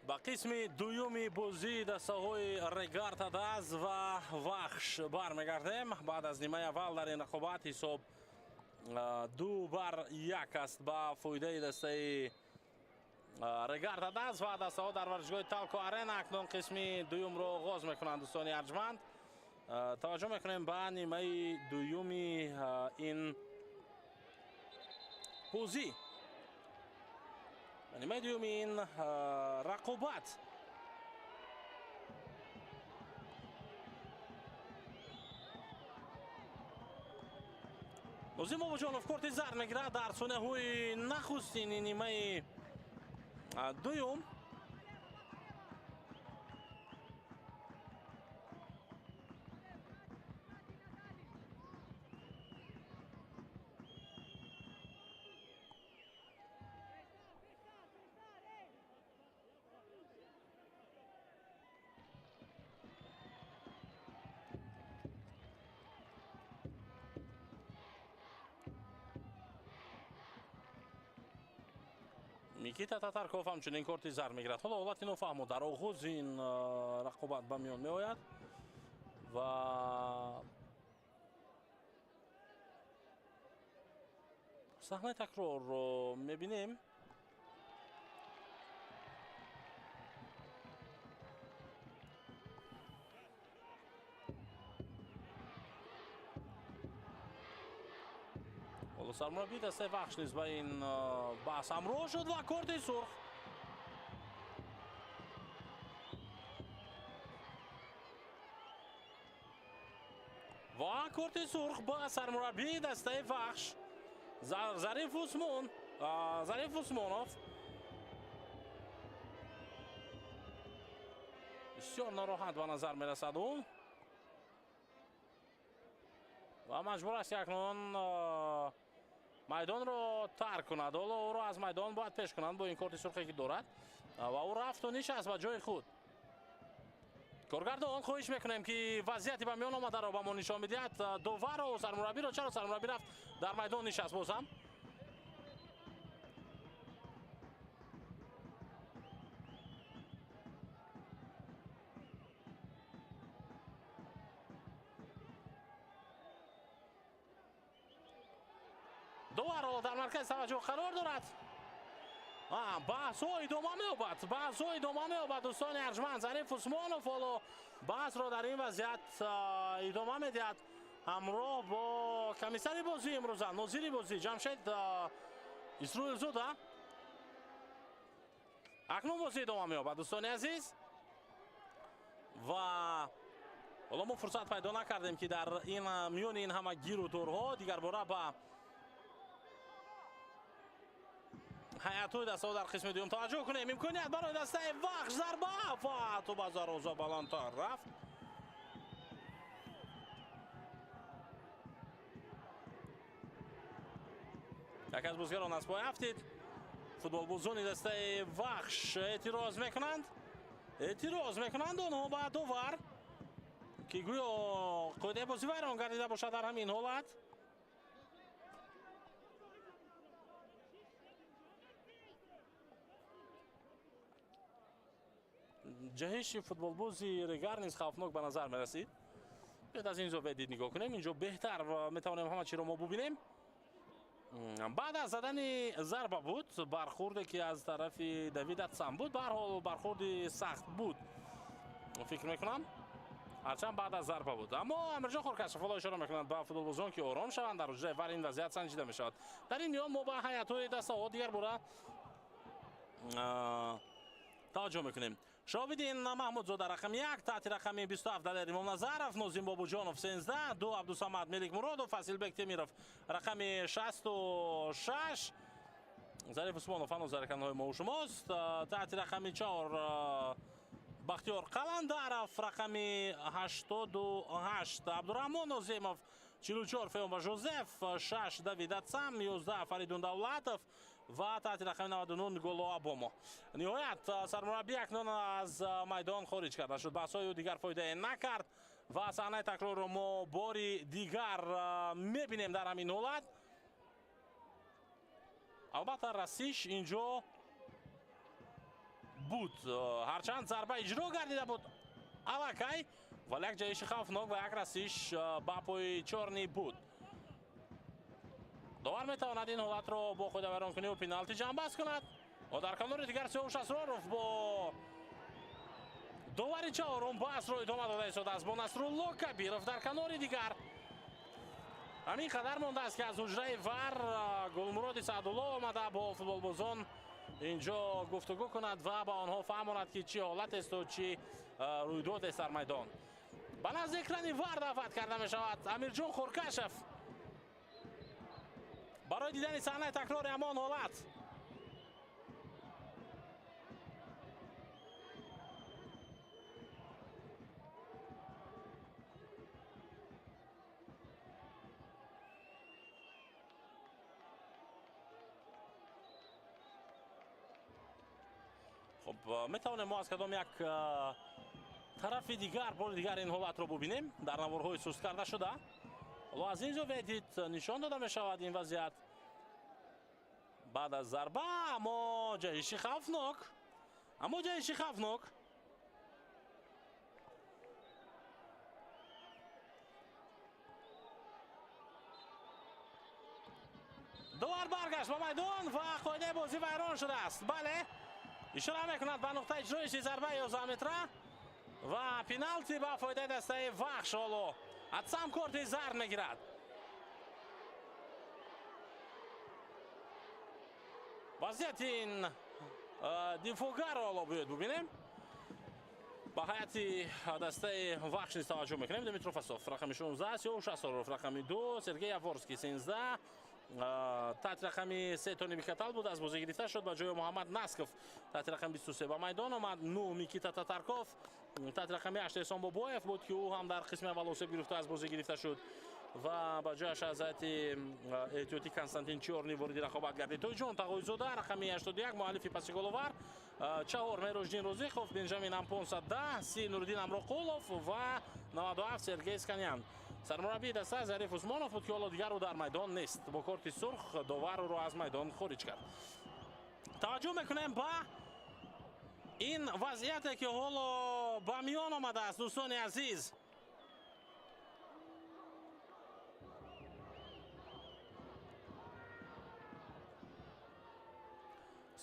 Ба қисми дуюми бозии дастаҳои Регар ТадАЗ ва Вахш бармегардем. Баъд аз нимаи аввал дар ин рақобат ҳисоб 2-1 аст ба фоидаи дастаи Регар ТадАЗ ва дастаҳо дар варзишгоҳи Талко Арена акнун қисми дуюмро оғоз мекунанд. Дӯстони арҷманд, таваҷҷӯҳ мекунем ба нимаи дуюми ин бозӣ, нимаи дуюми ин рақобат. Нозим Бобоҷонов корти зард мегирад дар сонияҳои нахустини нимаи дуюм. Никита Татарков ҳамчунин корти зард мегирад. Ҳоло ҳолати нофаҳмо дар оғози ин рақобат ба миён меояд ва саҳнаи такрорро мебинем. Ҳоло сармураббии дастаи Вахш низ ба ин баҳс ҳамроҳ шуд ва корти сурх. Ва корти сурх ба сармураббии дастаи Вахш Зариф Усмонов. Бисёр нороҳат ба назар мерасад ӯ ва маҷбур аст акнун майдонро тарк кунад. Ҳоло ӯро аз майдон бояд пеш кунанд бо ин корти сурхе ки дорад ва ӯ рафту нишаст ба ҷои худ. Коргардон, хоҳиш мекунем ки вазъияти ба миён омадаро ба мо нишон бидиҳад. Довару сармураббиро, чаро сармураббӣ рафт дар майдон нишаст бозам? Довар ҳоло дар маркази таваҷҷӯҳ қарор дорад. Баҳсҳо идома меёбад, баҳсҳо идома меёбад. Дӯстони арҷманд, Зариф Усмонов ҳоло баҳсро дар ин вазъият идома медиҳад ҳамроҳ бо комиссари бозии имрӯза, нозири бозӣ Ҷамшед Исроилзода. Акнун бозӣ идома меёбад, дӯстони азиз, ва ҳоло мо фурсат пайдо накардем ки дар ин миёни ин ҳама гиру дорҳо дигарбора ба ҳайатҳои дастаҳо дар қисми дуюм таваҷҷӯҳ кунем. Имконият барои дастаи Вахш, зарба ва тӯб аз дарвоза баландтар рафт. Яке аз бозигарон аз пой афтид. Футболбозони дастаи Вахш эътироз мекунанд. Эътироз мекунанд онҳо ба довар ки гӯё қоидаи бозӣ вайрон гардида бошад дар ҳамин ҳолат. Ҷаҳиши футболбози Регар низ хавфнок ба назар мерасид. Биёед аз ин зовия дид нигоҳ кунем. Инҷо беҳтар метавонем ҳама чиро мо бубинем. Баъд аз задани зарба буд, бархурде ки аз тарафи Давид Атсам буд, ба ҳар ҳол бархурди сахт буд, фикр мекунам, ҳарчанд баъд аз зарба буд. Аммо Амирҷон Хоркашов ҳоло ишора мекунад ба футболбозон ки ором шаванд, дар ҳуҷраи вар ин вазъият санҷида мешавад. Дар ин миён мо ба ҳайатҳои дастаҳо дигар бора таваҷҷӯҳ мекунем. Шобидин Маҳмудзода рақами 1, таҳти рақами 27 Далер Имомназаров, Нозим Бобоҷонов 13, 2 Абдусамад Меликмуродов, Фасилбек Темиров рақами 66, Зариф Усмонов ҳанӯз дар экранҳои мо шумост, таҳти рақами 4 Бахтиёр Қаландаров, рақами 88 Абдурахмон Нозимов, 44 Феома Жозеф, 6 Давид Атсам, 11 Фаридун Давлатов ва таҳти рақами 99 Голо Абомо. Ниҳоят сармураббӣ акнун аз майдон хориҷ карда шуд. Баҳсҳои ӯ дигар фоидае накард ва саҳнаи такрорро мо бори дигар мебинем дар ҳамин ҳолат. Албатта расиш инҷо Буд, ҳарчанд зарба иҷро гардида буд аллакай, вале як ҷаҳиши хавфнок ва як расиш ба пои Чорни буд. Довар метавонад ин ҳолатро бо қоидавайронкуниву пеналти ҷамъбаст кунад. Ва дар канори дигар Сиёвуш Асроров бо довари чаҳорум баҳсро идома дода истодааст бо Насрулло Кабиров дар канори дигар. Ҳамин қадар мондааст, ки аз ҳуҷраи ВАР Гулмуроди Саъдулло омада бо футболбозон инҷо гуфтугӯ кунад ва ба онҳо фаҳмонад, ки чӣ ҳолатесту чӣ рӯйдодест дар майдон. Ба назди экрани ВАР даъват карда мешавад Амирҷон Хуркашев барои дидани саҳнаи такрори ҳамон ҳолат. Хуб, метавонем мо аз кадом як тарафи дигар бори дигар ин ҳолатро бубинем дар наворҳои суст карда шуда. Ҳоло аз ин зовия дид нишон дода мешавад ин вазъият баъд аз зарба, аммо ҷаҳиши хавфнок, аммо ҷаҳиши хавфнок. Довар баргашт ба майдон ва қоидаи бозӣ вайрон шудааст. Бале, ишора мекунад ба нуқтаи иҷроиши зарбаи 11 метра ва пеналти ба фоидаи дастаи Вахш. Ҳоло Атсам корти зард мегирад. Вазъияти ин дифоъгарро ҳоло биёед бубинем. Ба ҳайати дастаи Вахш низ таваҷҷӯҳ мекунем. Дмитро Фасов рақами 16, Сиёвуш Асроров рақами 2, Сергей Яворский 13, таҳти рақами 3 Тони Бикатал буд, аз бозӣ гирифта шуд, ба ҷои Муҳаммад Насков таҳти рақами 23 ба майдон омад. 9 Никита Татарков, таҳти рақами 8 Эҳсон Бобоев буд, ки ӯ ҳам дар қисми аввал осеб гирифта аз бозӣ гирифта шуд ва ба ҷояш аз ҳайати эҳтиётӣ Константин Чорни вориди рақобат гардид. Тойҷон Тағойзода рақами 81 муаллифи паси головар, 4 Мероҷдин Розиқов, Бенҷамин Ампонса 10, 30 Нуриддин Амроқулов ва 97 Сергей Сканян. Сармураббии даста Зариф Усмонов буд, ки ҳоло дигар ӯ дар майдон нест. Бо корти сурх довар ӯро аз майдон хориҷ кард. Таваҷҷӯҳ мекунем ба ин вазъияте, ки ҳоло ба миён омадааст, дӯстони азиз.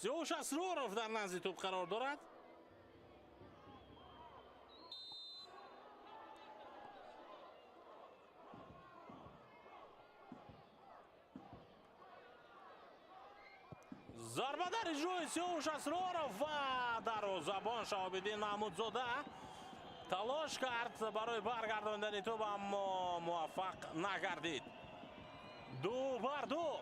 Сиёвуш Асроров дар назди тӯб қарор дорад. Зарба дар иҷрои Сиёвуш Асроров ва дарвозабон Шаҳобиддин Маҳмудзода талош кард барои баргардондани тӯб, аммо муваффақ нагардид. 2-2.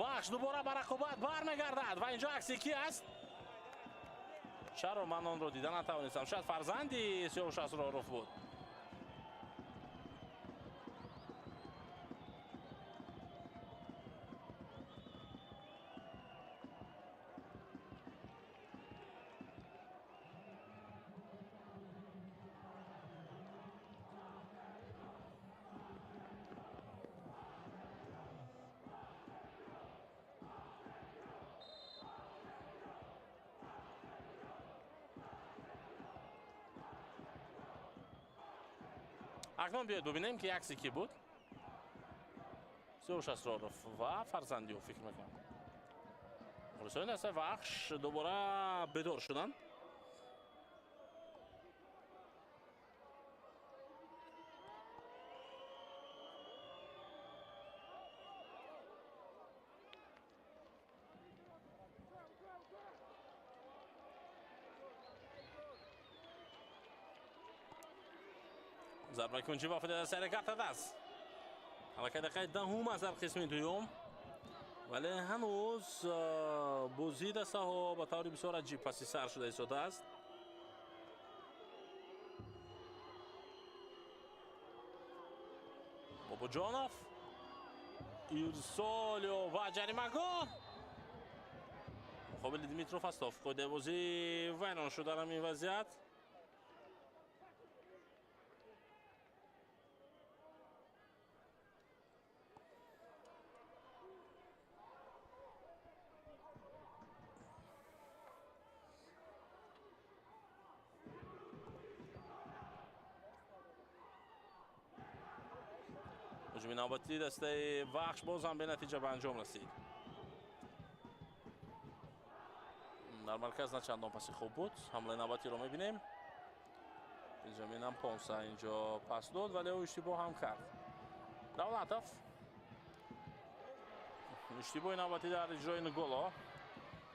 Вахш дубора ба рақобат бармегардад ва инҷо акси ки аст? Чаро ман онро дида натавонистам? Шояд фарзанди Сиёвуш Асроров буд. Акнун биёед бубинем, ки акси кӣ буд. Сиёвуш Асроров ва фарзанди ӯ, фикр мекунам. Мухлисони дастаи Вахш дубора бедор шуданд. Зарбаи кунҷӣ ба фоидаи дастаи Регар-ТадАЗ. Аллакай дақиқаи 10 аст дар қисми дуюм, вале ҳанӯз бозии дастаҳо ба таври бисёр аҷиб паси сар шуда истодааст. Бобоҷонов ирсолио ва ҷаримагоҳ муқобили Дмитро Фастов. Қоидаи бозӣ вайрон шуд дар ҳамин вазъият. Ҳуҷуми навбатии дастаи Вахш боз ҳам бенатиҷа ба анҷом расид. Дар марказ на чандон паси хуб буд. Ҳамлаи навбатиро мебинем. Бенҷамин Ампонса инҷо пас дод, вале ӯ иштибоҳ ҳам кард. Давлатов иштибоҳи навбатӣ дар иҷрои Нголо.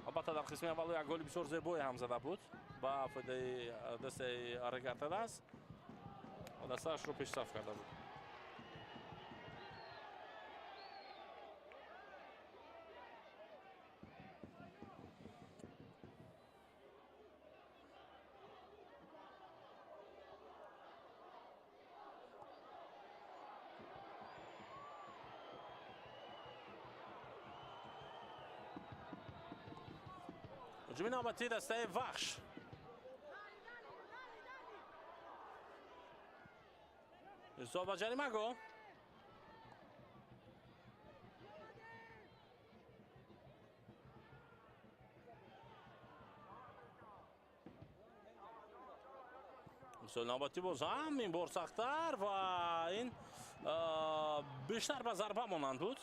Албатта, дар қисми аввал як голи бисёр зебое ҳам зада буд ба фоидаи дастаи Регар-ТадАЗ ва дастаашро пешсаф карда буд. Ҳуҷуми навбатии дастаи Вахш. Ирсол ба ҷаримагоҳ. Ирсоли навбатӣ боз ҳам ин бор сахттар ва ин бештар ба зарба монанд буд.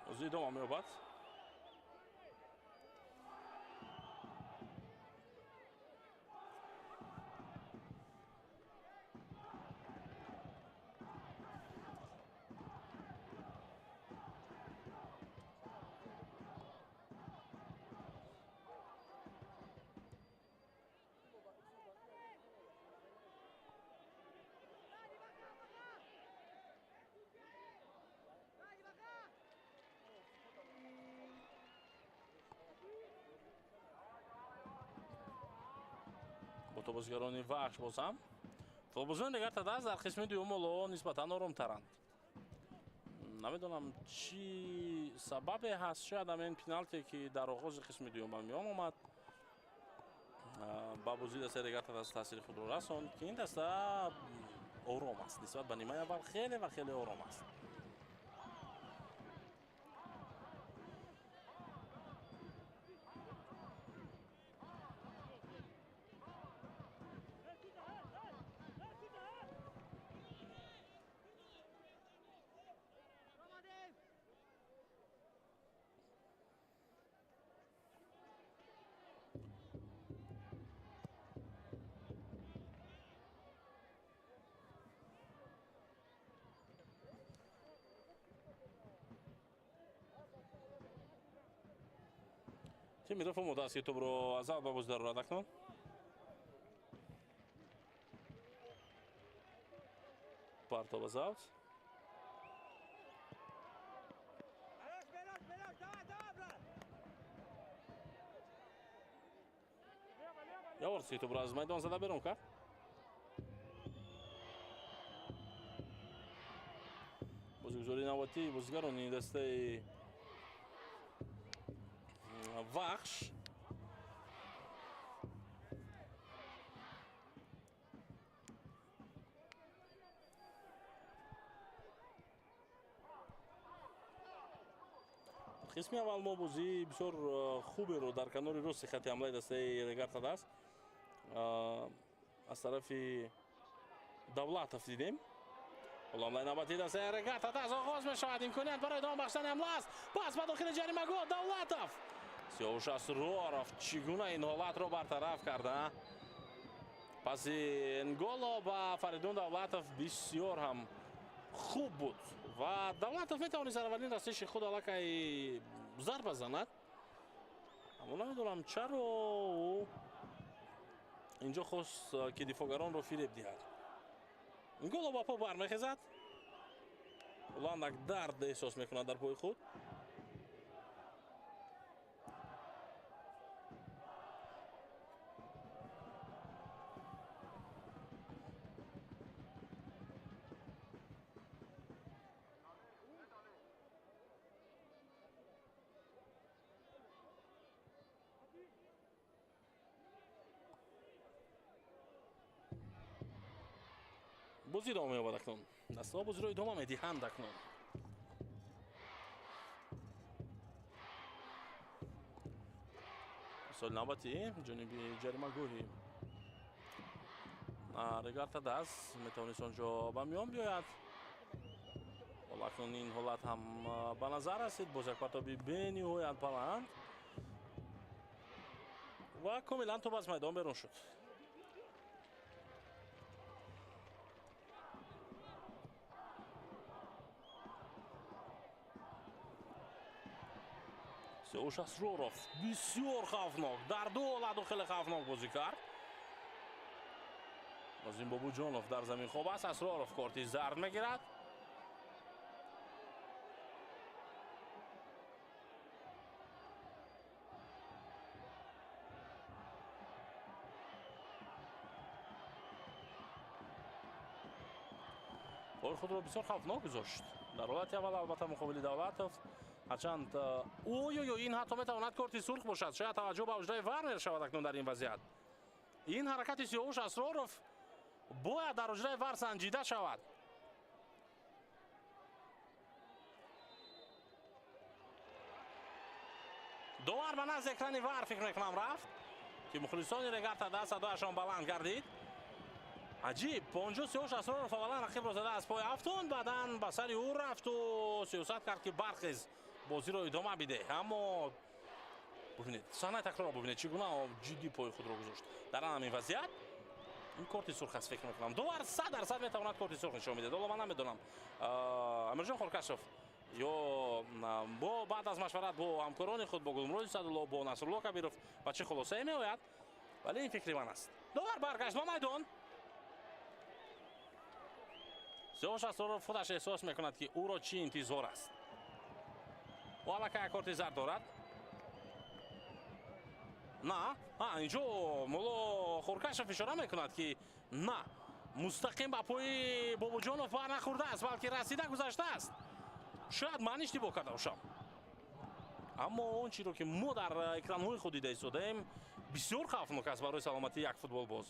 Бозӣ идома меёбад. Бозигарони Вахш боз ҳам футболбозони Регар-ТадАЗ дар қисми дуюм ҳоло нисбатан оромтаранд. Намедонам, чӣ сабабе ҳаст, шояд ҳамин пеналте, ки дар оғози қисми дуюм ба миён омад, ба бозии дастаи Регар-ТадАЗ таъсири худро расонд, ки ин даста ором аст нисбат ба нимаи аввал, хеле ва хеле ором аст. Тимиров омода аст, ки тӯбро аз аввал ба бозӣ дарорад акнун. Партоб аз авт. Яворский тӯбро аз майдон зада берун кард. Бозигузории навбатии бозигарони дастаи Вахш. Қисми аввал мо бозии бисёр хуберо дар канори рости хати ҳамлаи дастаи Регар-ТадАЗ аз тарафи Давлатов дидем. Ҳоло ҳамлаи навбатии дастаи Регар-ТадАЗ оғоз мешавад. Имконият барои идома бахшидани ҳамла аст. Пас ба дохили ҷаримагоҳ Давлатов. Сиёвуш Асроров чӣ гуна ин ҳолатро бартараф карда? Паси Нголо ба Фаридун Давлатов бисёр ҳам хуб буд ва Давлатов метавонист дар аввалин расиши худ аллакай зарба занад. Аммо намедонам, чаро ӯ инҷо хост, ки дифоъгаронро фиреб диҳад. Голо ба по бармехезад. Андак дард эҳсос мекунад дар пои худ. Бозӣ идома меёбад акнун. Дастаҳо бозиро идома медиҳанд акнун. Соли навбатӣ ҷониби ҷаримагоҳи Регар-ТадАЗ метавонист он ҷо ба миён биёяд. Ҳоло акнун ин ҳолат ҳам ба назар расид. Боз як партоби бениҳоят баланд ва комилан тӯб аз майдон берун шуд. Сиёвуш Асроров бисёр хавфнок, дар ду ҳолату хеле хавфнок бозӣ кард. Нозим Бобуҷонов дар замин хоб аст. Асроров корти зард мегирад. Пои худро бисёр хавфнок гузошт. Дар ҳолати аввал албатта муқобили Давлатов. Ҳарчанд ой-ой-ой, ин ҳатто метавонад корти сурх бошад. Шояд таваҷҷӯҳ ба ҳуҷраи ВАР мерашавад акнун дар ин вазъият. Ин ҳаракати Сиёвуш Асроров бояд дар ҳуҷраи ВАР санҷида шавад. Довар ба назди экрани ВАР, фикр мекунам, рафт, ки мухлисони Регар-ТадАЗ садояшон баланд гардид. Аҷиб, онҷо Сиёвуш Асроров аввалан рақибро зада аз пой афтонд, баъдан ба сари ӯ рафту сиёсат кард, ки бархез, бозиро идома бидеҳ. Аммо бубинед, саҳнаи такрорро бубинед, чӣ гуна ҷиддӣ пои худро гузошт. Дар ҳамин вазъият ин корти сурх аст, фикр мекунам. Довар 100% метавонад корти сурх нишон бидиҳад. Ҳоло ман намедонам, Амирҷон Хоркашов ё бо баъд аз машварат бо ҳамкорони худ, бо Гулмуроди Садулло, бо Насрулло Кабиров ба чӣ хулосае меояд, вале ин фикри ман аст. Довар баргашт ба майдон. Сиёвуш Асроров худаш эҳсос мекунад, ки ӯро чӣ интизор аст. Ӯ аллакай як корти зард дорад. На, инҷо Мулло Хуркашов ишора мекунад, ки на, мустақим ба пои Бобоҷонов бар нахӯрдааст, балки расида гузаштааст. Шояд ман иштибоҳ карда бошам, аммо он чиро, ки мо дар экранҳои худ дида истодаем, бисёр хавфнок аст барои саломатии як футболбоз.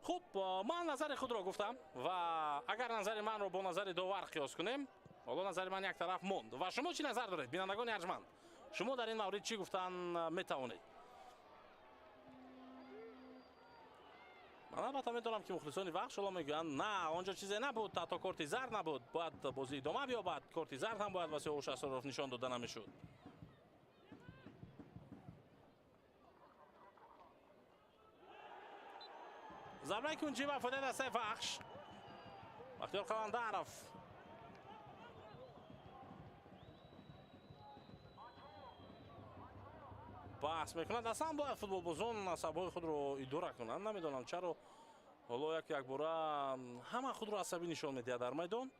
Хуб, ман назари худро гуфтам ва агар назари манро бо назари довар қиёс кунем, ҳоло назари ман як тараф монд. Ва шумо чӣ назар доред, бинандагони арҷманд? Шумо дар ин маврид чӣ гуфтан метавонед? Ман албатта медонам, ки мухлисони Вахш ҳоло мегӯянд, на, он ҷо чизе набуд, ҳатто корти зард набуд, бояд бозӣ идома биёбад, корти зард ҳам бояд ба Сиёвуш Асроров нишон дода намешуд. Зарбаи кунҷӣ ба фоидаи дастаи Вахш. Бахтиёр Қаландаров баҳс мекунад. Аслан бояд футболбозон асабҳои худро идора кунанд. Намедонам, чаро ҳоло як якбора ҳама худро асабӣ нишон медиҳад дар майдон.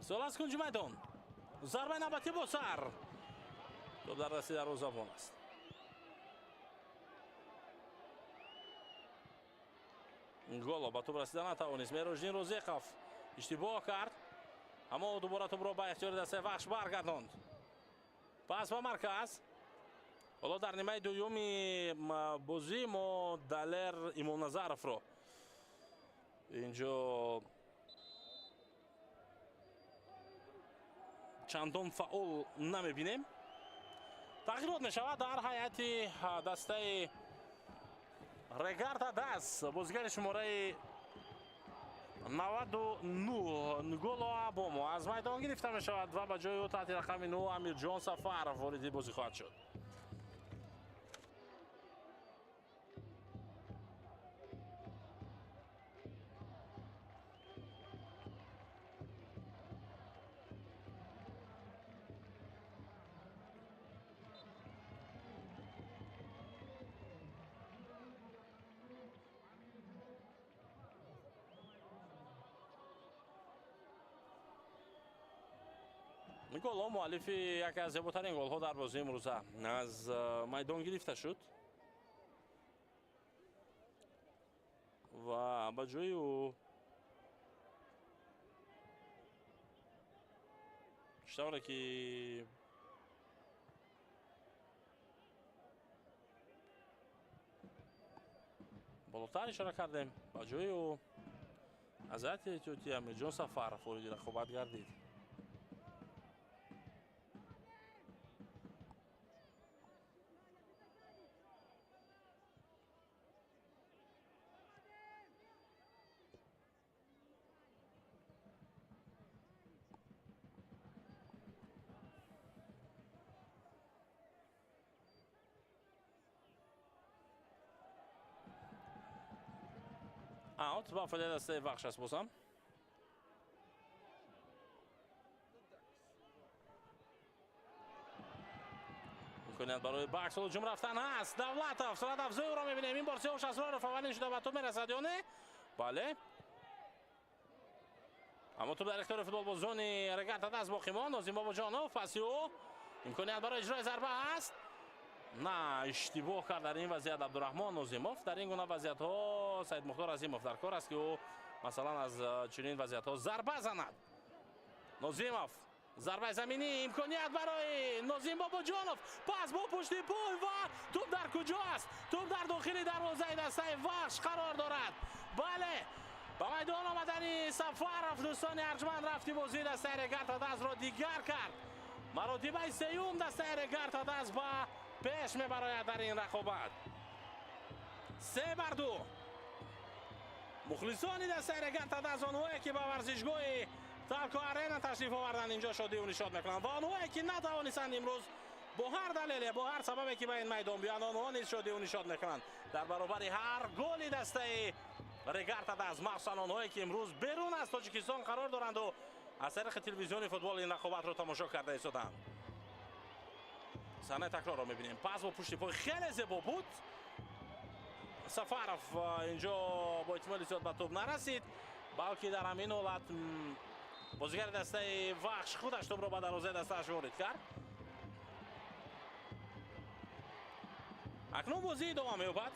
Сол аз кунҷи майдон, зарбаи навбатӣ бо сар, тӯб дар дасти дарвозабон аст. Голо ба тӯб расида натавонист. Мероҷдин Розиқов иштибоҳ кард, аммо дубора тӯбро ба ихтиёри дастаи Вахш баргардонд. Пас ба марказ. Ҳоло дар нимаи дуюми бозӣ мо Далер Имомназаровро инҷо чандон фаъол намебинем. Тағйирот мешавад дар ҳайати дастаи Регар-ТадАЗ. Бозигари шумораи 99 Нголо Абомо аз майдон гирифта мешавад ва ба ҷои ӯ таҳти рақами 9 Амирҷон Сафаров вориди бозӣ хоҳад шуд. Голҳо муаллифи яке аз зеботарин голҳо дар бозии имрӯза аз майдон гирифта шуд ва ба ҷои ӯ чӣ тавре ки болотар ишора кардем, ба ҷои ӯ аз ҳайати эҳтиётӣ Амирҷон Сафаров вориди рақобат гардид. Аут ба фоидаи дастаи Вахш аст бозам. Имконият барои Бакс ҳуҷум рафтан ҳаст. Давлатов суръат афзои ӯро мебинем. Ин бор Сиёвуш Асроров аввалин шуда ба тӯб мерасад ё не? Бале. Аммо тӯб дар ихтиёри футболбозони Регар-ТадАЗ боқӣ монд. Нозим Бобоҷонов паси ӯ. Имконият барои иҷрои зарба ҳаст. На, иштибоҳ кард дар ин вазъият Абдураҳмон Нозимов. Дар ин гуна вазъиятҳо Саидмухтор Азимов дар кор аст, ки ӯ масалан аз чунин вазъиятҳо зарба занад. Нозимов зарбаи заминӣ, имконият барои Нозим Бобоҷонов. Пас бо пушти пой ва тӯб дар куҷо аст? Тӯб дар дохили дарвозаи дастаи Вахш қарор дорад. Бале, ба майдон омадани Сафаров дӯстони арҷманд рафти бозии дастаи Регар-ТадАЗро дигар кард. Маротибаи сеюм дастаи Регар-ТадАЗ ба пеш мебарояд дар ин рақобат. 3-2. Мухлисони дастаи Регар-ТадАЗ, онҳое ки ба варзишгоҳи Талко Арена ташриф оварданд, инҷо шодию нишод мекунанд ва онҳое ки натавонистанд имрӯз бо ҳар далеле, бо ҳар сабабе ки ба ин майдон биёянд, онҳо низ шодию нишод мекунанд дар баробари ҳар голи дастаи Регар-ТадАЗ, махсусан онҳое ки имрӯз берун аз Тоҷикистон қарор доранду аз тариқи телевизиони футбол ин рақобатро тамошо карда истоданд. Саҳнаи такрорро мебинем. Пас бо пушти пой хеле зебо буд. Сафаров инҷо бо эҳтимоли зиёд ба тӯб нарасид, балки дар ҳамин ҳолат бозигари дастаи Вахш худаш тӯбро ба дарвозаи дастааш ворид кард. Акнун бозӣ идома меёбад.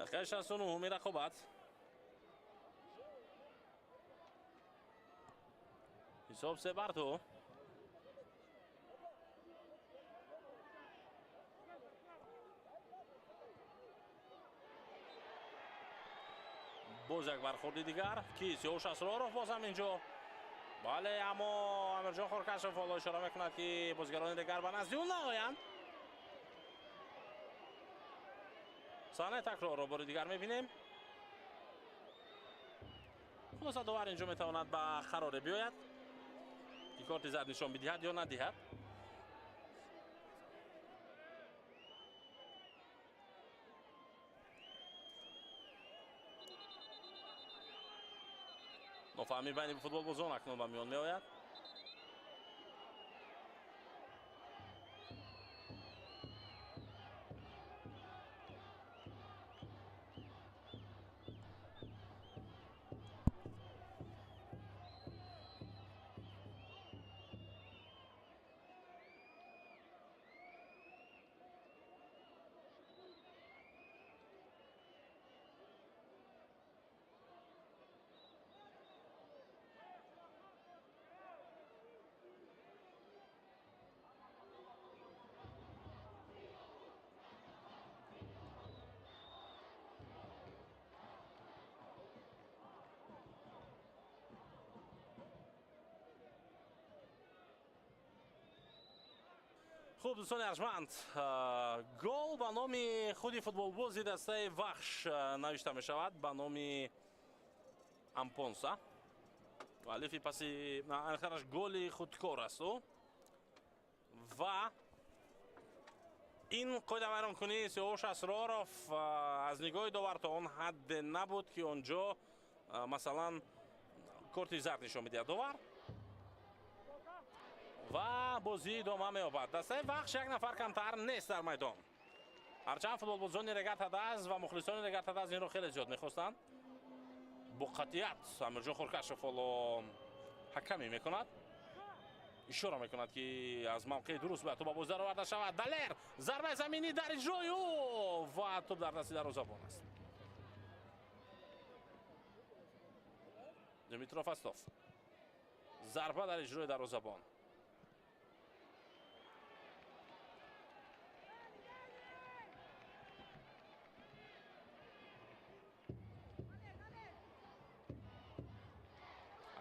Дақиқаи 69-уми рақобат. Ҳисоб 3-2. Боз як бархӯрди дигар. Ки Сиёвуш Асроров боз ҳам инҷо. Бале, аммо Амирҷон Хоркашов ҳоло ишора мекунад, ки бозигарони дигар ба назди ӯ наоянд. Саҳнаи такрорро бори дигар мебинем. Хулоса довар инҷо метавонад ба қароре биёяд ки корти зард нишон бидиҳад ё надиҳад. Нофаҳмӣ байни футболбозон акнун ба миён меояд. Хуб, дӯстони арҷманд, гол ба номи худи футболбози дастаи Вахш навишта мешавад, ба номи Ампонса. Муаллифи паси анхараш голи худкор аст ӯ. Ва ин қоидавайронкунии Сиёвуш Асроров аз нигоҳи довар то он ҳадде набуд, ки он ҷо масалан корти зард нишон медиҳад довар. Ва бозӣ идома меёбад. Дастаи Вахш як нафар камтар нест дар майдон. Ҳарчанд футболбозони Регар-ТадАЗ ва мухлисони Регар-ТадАЗ инро хеле зиёд мехостанд. Бо қатъият Амирҷон Хуркашов ҳоло ҳакамӣ мекунад. Ишора мекунад, ки аз мавқеи дуруст бояд тӯб ба бозӣ дароварда шавад. Далер зарбаи заминӣ дар иҷрои ӯ ва тӯб дар дасти дарвозабон аст. Дмитро Фастов. Зарба дар иҷрои дарвозабон.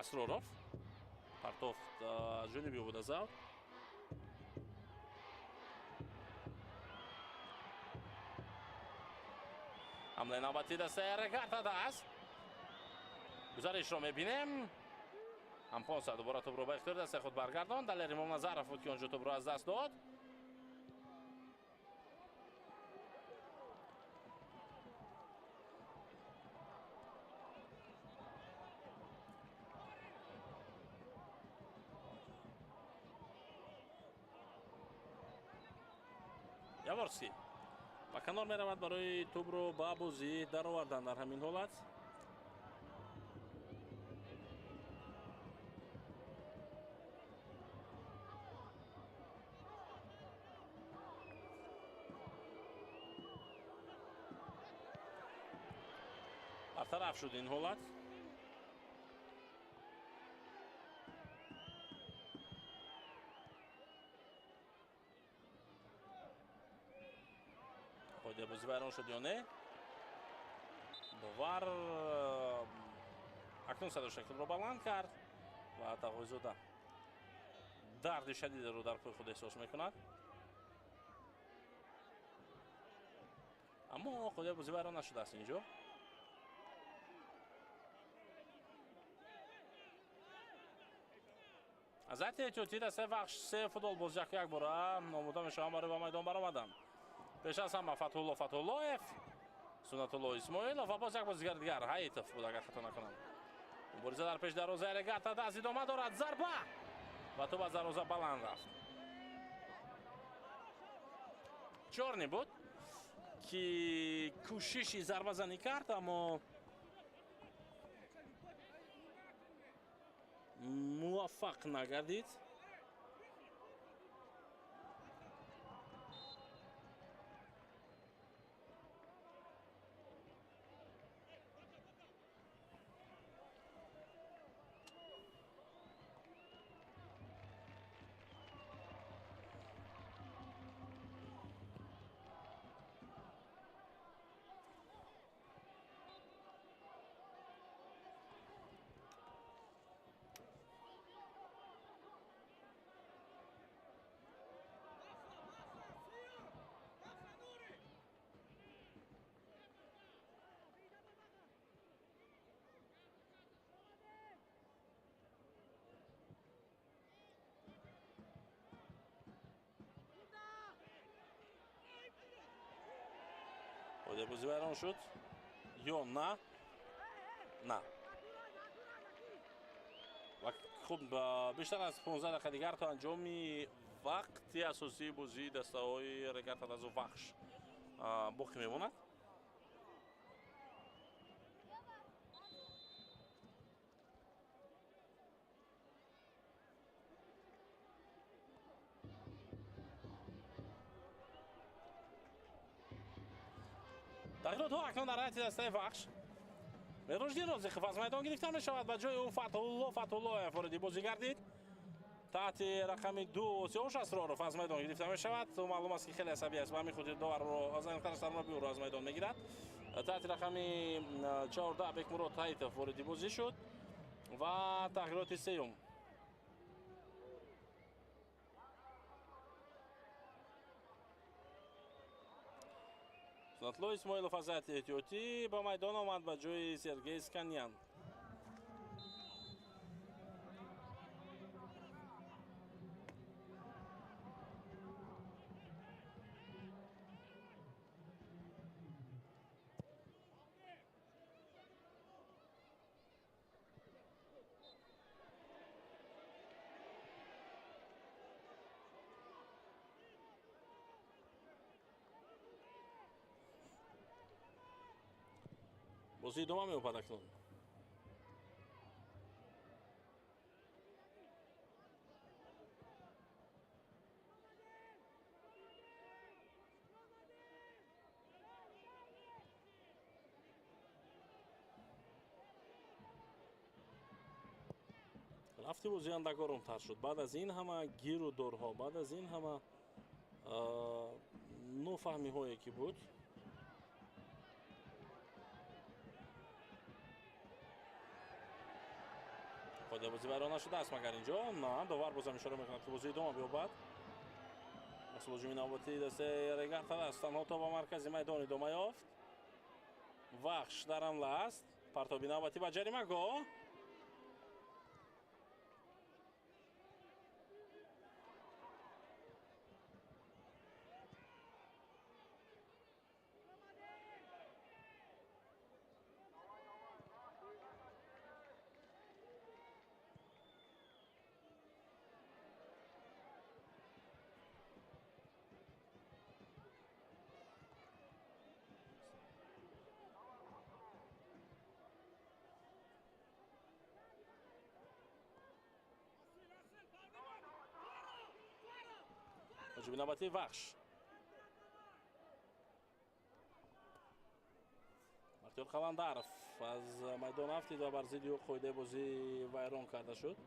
Асроров партофт ҷониби Обудазав. Ҳамлаи навбатии дастаи Регар-ТадАЗ. Гузаришро мебинем. Ампонса дубора тӯбро ба ихтиёри дастаи худ баргардонд. Далер Имомназаров буд, ки он ҷо тӯбро аз даст дод. Яворский ба канор меравад барои тӯбро ба бозӣ даровардан дар ҳамин ҳолат. Бартараф шуд ин ҳолат. Қоидаи бозӣ вайрон шуд ё не? Довар акнун садои худро баланд кард ва Тағойзода дарди шадидеро дар пои худ эҳсос мекунад. Аммо қоидаи бозӣ вайрон нашудааст инҷо. Аз ҳайати эҳтиётӣ дастаи Вахш се футболбоз яку як бора омода мешаванд барои ба майдон баромадан. Пеш аз ҳама Фатҳулло Фатҳуллоев, Суннатулло Исмоилов ва боз як бозигар дигар Ҳаитов буд, агар хато накунам. Мубориза дар пеши дарвозаи Регар-ТадАЗ идома дорад. Зарба ва тӯб аз дарвоза баланд рафт. Чорни буд, ки кӯшиши зарбазанӣ кард, аммо муваффақ нагардид. Қоидаи бозӣ вайрон шуд ё на? На. Ва хуб, бештар аз 15 дақиқа дигар то анҷоми вақти асосии бозии дастаҳои Регар-ТадАЗу Вахш боқӣ мемонад. Тағйиротҳо акнун дар ҳайати дастаи Вахш. Мероҷдин Розиқов аз майдон гирифта мешавад, ба ҷои ӯ Фатҳулло Фатҳуллоев вориди бозӣ гардид. Таҳти рақами 2 Сиёвуш Асроров аз майдон гирифта мешавад. Ӯ маълум аст, ки хеле асабӣ аст, ба ҳамин хотир доварро аз ин сармураббӣ ӯро аз майдон мегирад. Таҳти рақами 14 Бекмурод Ҳаитов вориди бозӣ шуд ва тағйироти сеюм. Суннатло Исмоилов аз ҳайати эҳтиётӣ ба майдон омад ба ҷои Сергей Сканян. Бозӣ идома меёбад акнун. Рафти бозӣ андак оромтар шуд. Баъд аз ин ҳама гиру дорҳо, баъд аз ин ҳама нофаҳмиҳое ки буд, қоидаи бозӣ вайрон нашудааст, магар инҷо на, довар бозам ишора мекунад, ки бозӣ идома биёбад. Ҳуҷуми навбатии дастаи Регар-ТадАЗ танҳо то ба маркази майдон идома ёфт. Вахш дар ҳамла аст. Партоби навбатӣ ба ҷаримагоҳ. Ҳуҷуми навбатии Вахш. Бахтиёр Қаландаров аз майдон афтид ва бар зидди ӯ қоидаи бозӣ вайрон карда шуд.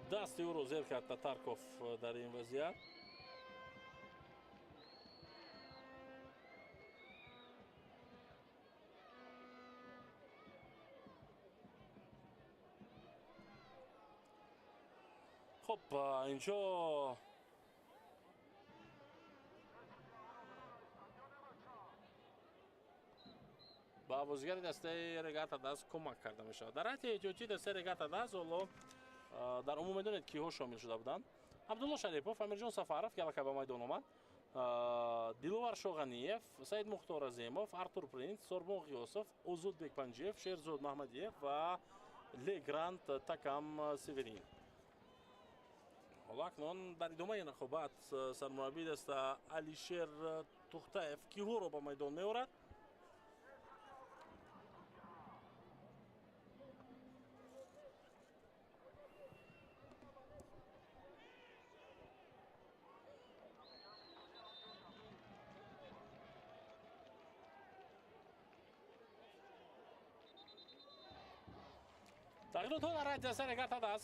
Дасти ӯро зер кард Татарков дар ин вазъият. Хуб, инҷо ба бозигари дастаи Регар-ТадАЗ кӯмак карда мешавад. Дар ҳайати эҳтиётии дастаи Регар-ТадАЗ ҳоло дар умум медонед киҳо шомил шуда буданд: Абдулло Шарипов, Амирҷон Сафаров, ки аллакай ба майдон омад, Диловар Шоғаниев, Саид Мухтор Азимов, Артур Принц, Сорбон Ғиёсов, Озодбек Панҷиев, Шерзод Маҳмадиев ва Легранд Такам Северин. Ҳоло акнун дар идомаи рақобат сармураббии даста Алишер Тухтаев киҳоро ба майдон меорад. Тағйиротҳо дар ҳайати дастаи Регар-ТадАЗ.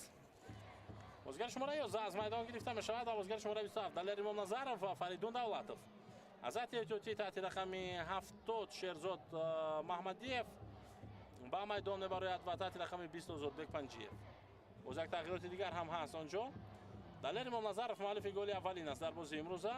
Бозигари шумораи 11 аз майдон гирифта мешавад ва бозигари шумораи 27 Далер Имомназаров ва Фаридун Давлатов. Аз ҳайати эҳтиётӣ таҳти рақами 70 Шерзод Маҳмадиев ба майдон мебарояд ва таҳти рақами 20 Озодбек Панҷиев. Боз як тағйироти дигар ҳам ҳаст онҷо. Далер Имомназаров муаллифи голи аввалин аст дар бозии имрӯза.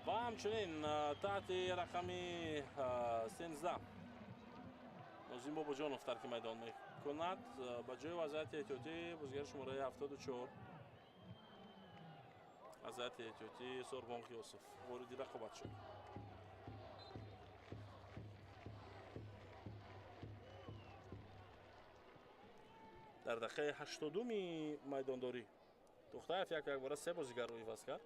Ва ҳамчунин таҳти рақами 13 Нозим Бобоҷонов тарки майдон мекунад. Ба ҷои вазъияти эҳтиётӣ бозигари шумораи 74 аз ҳайати эҳтиётӣ Сорбон Ғиёсов вориди рақобат шуд. Дар дақиқаи 82-ми майдондорӣ Тухтаев як якбора се бозигарро иваз кард.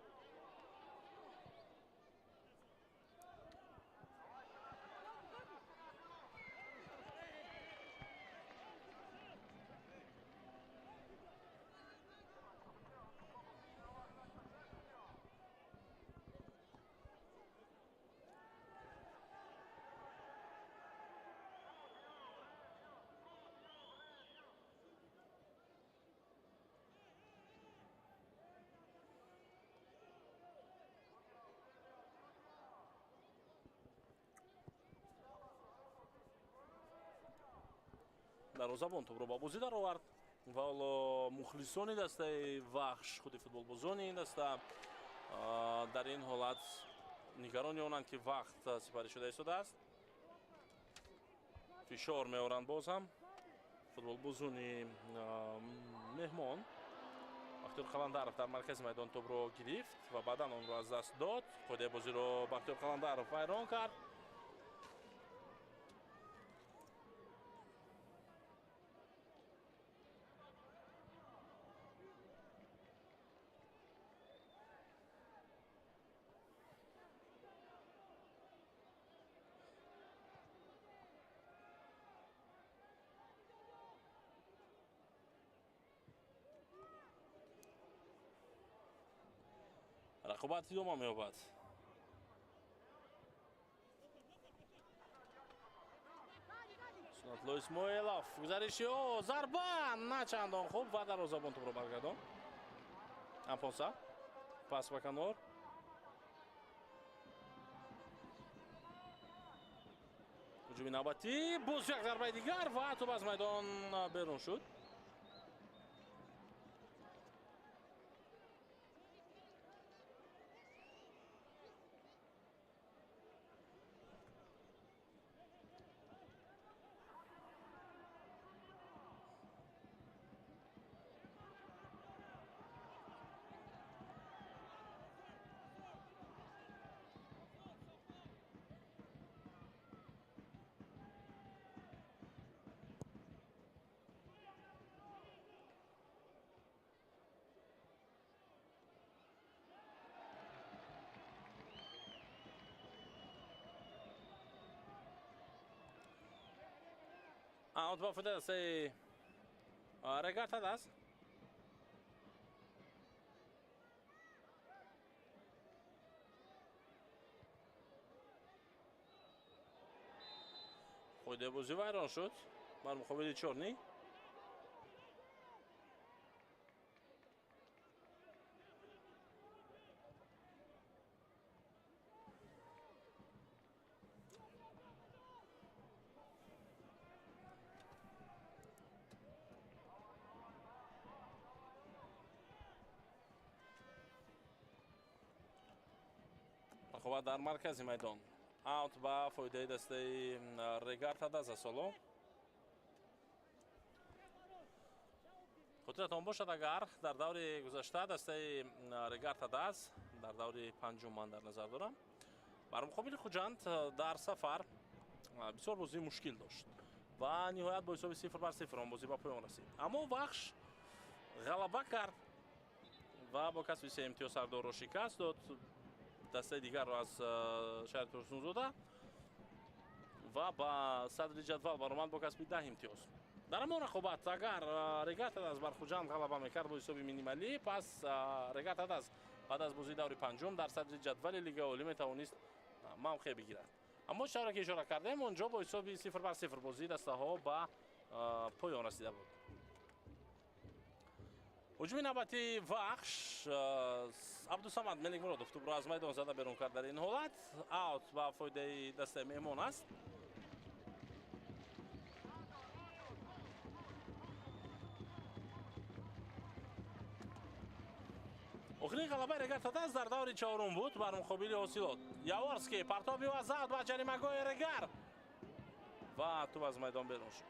Дарвозабон тӯбро ба бозӣ даровард ва ҳоло мухлисони дастаи Вахш, худи футболбозони ин даста дар ин ҳолат нигарони онанд, ки вақт сипарӣ шуда истодааст. Фишор меоранд боз ҳам футболбозони меҳмон. Бахтиёр Қаландаров дар маркази майдон тӯбро гирифт ва баъдан онро аз даст дод. Қоидаи бозиро Бахтиёр Қаландаров вайрон кард. Рақобат идома меёбад. Сунатулло Исмоилов гузариши ӯ, зарба на чандон хуб ва дарвозабон тӯбро баргардон. Ампонса пас ба канор. Ҳуҷуми навбатӣ, боз як зарбаи дигар ва тӯб аз майдон берун шуд. Аут ба фоидаи дастаи Регар-ТадАЗ. Қоидаи бозӣ вайрон шуд бар муқобили Чорнӣ. Рақобат дар маркази майдон. Аут ба фоидаи дастаи Регар-ТадАЗ аст ҳоло. Хотиратон бошад, агар дар даври гузашта дастаи Регар-ТадАЗ дар даври панҷум ман дар назар дорам, бар муқобили Хуҷанд дар сафар бисёр бозии мушкил дошт ва ниҳоят бо ҳисоби 0-0 он бозӣ ба поён расид. Аммо Вахш ғалаба кард ва бо касби се имтиёз сардорро шикаст дод. Дастаи дигарро аз шаҳри Турсунзода ва ба садри ҷадвал баромад бо касби 10 имтиёз. Дар ҳамон рақобат агар Регар-ТадАЗ бар Хуҷанд ғалаба мекард бо ҳисоби минималӣ, пас Регар-ТадАЗ баъд аз бозии даври панҷум дар садри ҷадвали Лигаи Олӣ метавонист мавқеъ бигирад. Аммо чаро ки ишора кардем, он ҷо бо ҳисоби 0-0 бозии дастаҳо ба поён расида буд. Ҳуҷуми навбатии Вахш, Абдусамад Меликмуродов тӯбро аз майдон зада берун кард дар ин ҳолат. Аут ба фоидаи дастаи меҳмон аст. Охирин ғалабаи Регар-ТадАЗ дар даври чорум буд бар муқобили Ҳосилот. Яворский партоби ӯ аз аут ба ҷаримагоҳи Регар ва тӯб аз майдон берун шуд.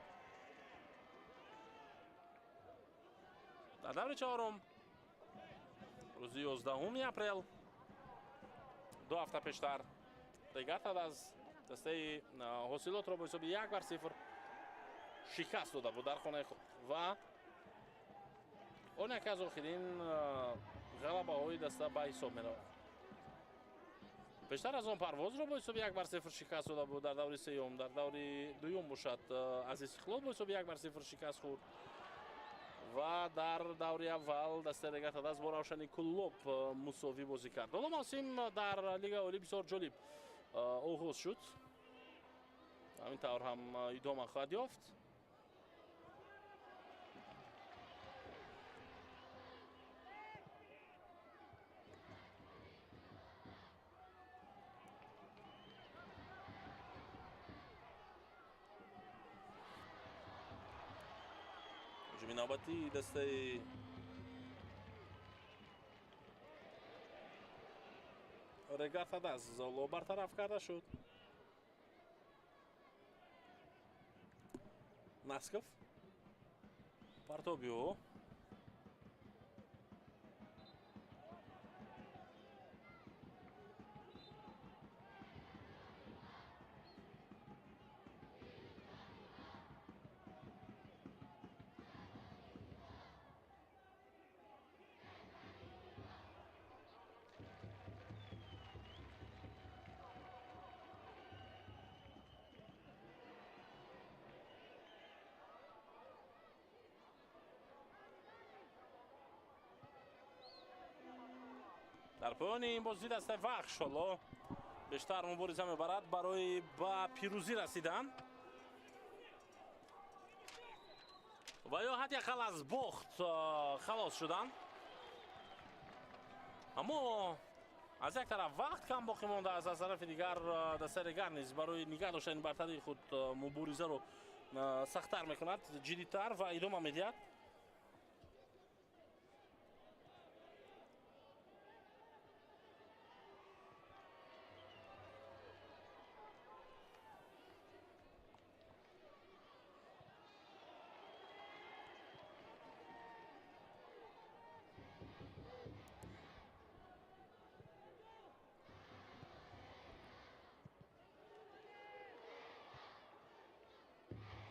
Дар даври чорум рӯзи 11 апрел, 2 ҳафта пештар, Регар-ТадАЗ дастаи Ҳосилотро бо ҳисоби 1-0 шикаст дода буд дар хонаи худ ва он яке аз охирин ғалабаҳои даста ба ҳисоб меравад. Пештар аз он Парвозро бо ҳисоби 1-0 шикаст дода буд дар даври сеюм, дар даври дуюм бошад аз Истиқлол бо ҳисоби 1-0 шикаст хӯрд ва дар даври аввал дастаи Регар-ТадАЗ бо Равшани Куллоб мусовӣ бозӣ кард. Ҳоло мавсим дар Лигаи Олӣ бисёр ҷолиб оғоз шуд. Ҳамин тавр ҳам идома хоҳад ёфт. Ҳуҷуми навбатии дастаи Регар-ТадАЗ ҳоло бартараф карда шуд. Насков партоби ӯ дар поёни ин бозӣ дастаи Вахш ҳоло бештар мубориза мебарад барои ба пирӯзӣ расидан ва ё ҳадди ақал аз бохт халос шудан. Аммо аз як тараф вақт кам боқӣ мондааст, аз тарафи дигар дастаи Регар низ барои нигаҳ доштани бартарии худ муборизаро сахттар мекунад, ҷиддитар ва идома медиҳад.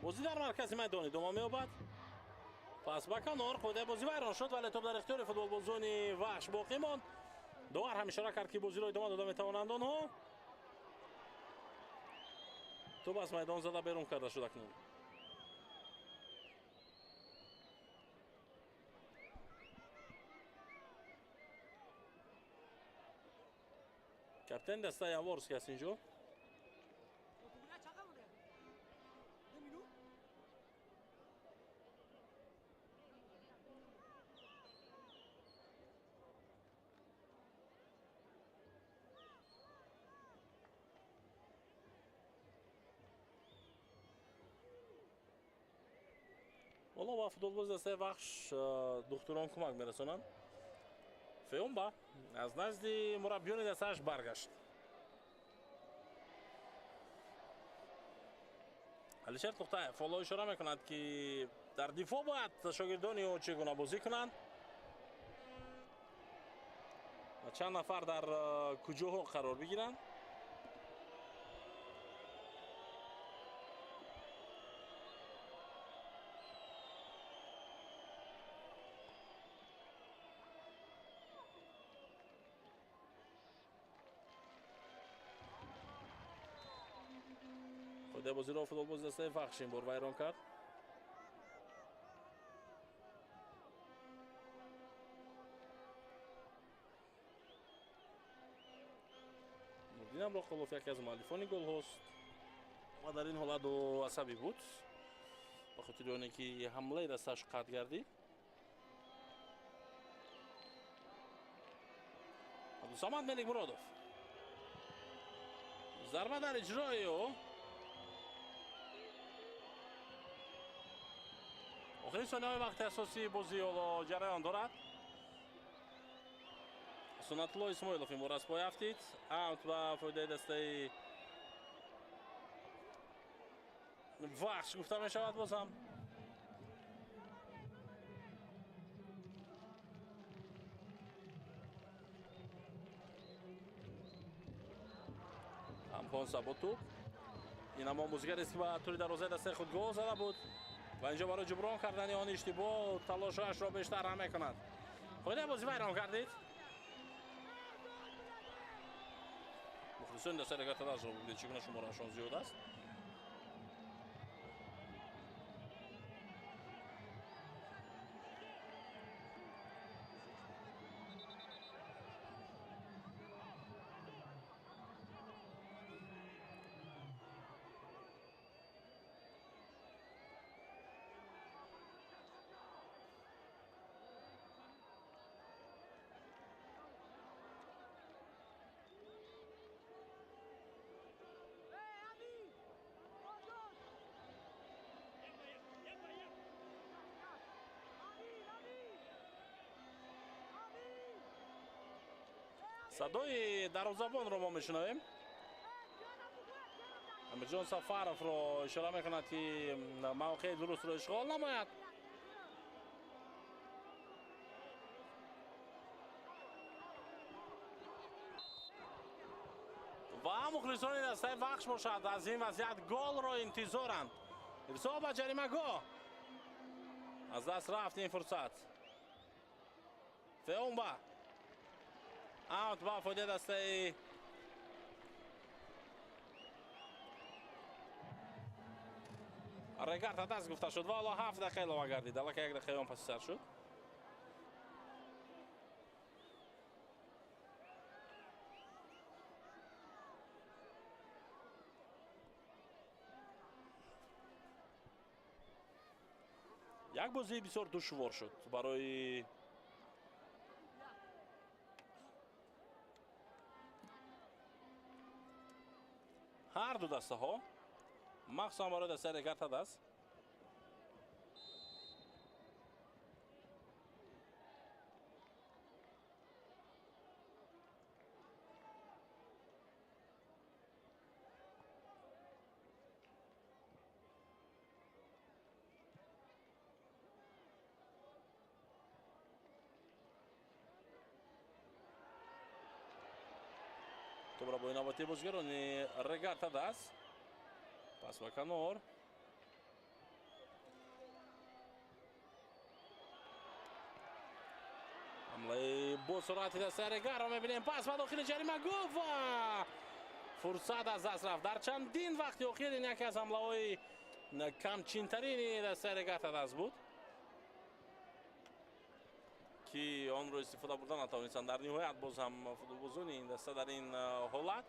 Бозӣ дар маркази майдон идома меёбад. Пас ба канор қоидаи бозӣ вайрон шуд, вале топ дар ихтиёри футболбозони Вахш боқӣ монд. Довар ҳам ишора кард, ки бозиро идома дода метавонанд онҳо. Топ аз майдон зада берун карда шуд акнун. Каптени дастаи Яворский аст инҷо. Ҳоло ба футболбози дастаи Вахш духтурон кӯмак мерасонанд. Феумба аз назди мураббиёни дастааш баргашт. Алишер Тухтаев ҳоло ишора мекунад, ки дар дифоъ бояд шогирдони ӯ чӣ гуна бозӣ кунанд ва чанд нафар дар куҷоҳо қарор бигиранд. Қоидаи бозиро футболбози дастаи Вахш ин бор вайрон кард. Нурдин Амроқулов яке аз муаллифони голҳост ва дар ин ҳолат ӯ асабӣ буд ба хотири оне ки ҳамлаи дастааш қатъ гардид. Абдусамад Меликмуродов зарба дар иҷрои ӯ. Охирин сонияҳои вақти асосии бозӣ ҳоло ҷараён дорад. Суннатулло Исмоилов ин бор аз пой афтид. Аут ба фоидаи дастаи Вахш гуфта мешавад боз ҳам. Ҳампонса бо тӯб. Ин ҳамон бозигарест, ки ба тӯли дарвозаи дастаи худ гол зада буд ва инҷо барои ҷуброн кардани он иштибоҳ талошҳояшро бештар ҳам мекунад. Қоидаи бозӣ вайрон кардид. Мухлисони дастаи Регар-ТадАЗро бибинед, чӣ гуна шумораашон зиёд аст. Садои дарвозабонро мо мешунавем. Амирҷон Сафаровро ишора мекунад, ки мавқеи дурустро ишғол намояд. Ва мухлисони дастаи Вахш бошад аз ин вазъият голро интизоранд. Ирсол ба ҷаримагоҳ. Аз даст рафт ин фурсат. Феумба. Аут ба фоидаи дастаи Регарта даст гуфта шуд ва ҳоло 7 дақиқа илова гардид. Аллакай 1 дақиқаи он паси сар шуд. Як бозии бисёр душвор шуд барои ҳар ду дастаҳо, махсусан барои дастаи Регарта даст. Тӯбро бо навбати бозигарони Регарта даст. Пас ба канор. Ҳамлаи бо суръати дастаи Регарро мебинем. Пас ба дохили ҷаримагоҳ ва фурсат аз даст рафт. Дар чандин вақти охир ин яке аз ҳамлаҳои камчинтарини дастаи Регарта даст буд, ки онро истифода бурда натавонистанд. Дар ниҳоят боз ҳам футболбозони ин даста дар ин ҳолат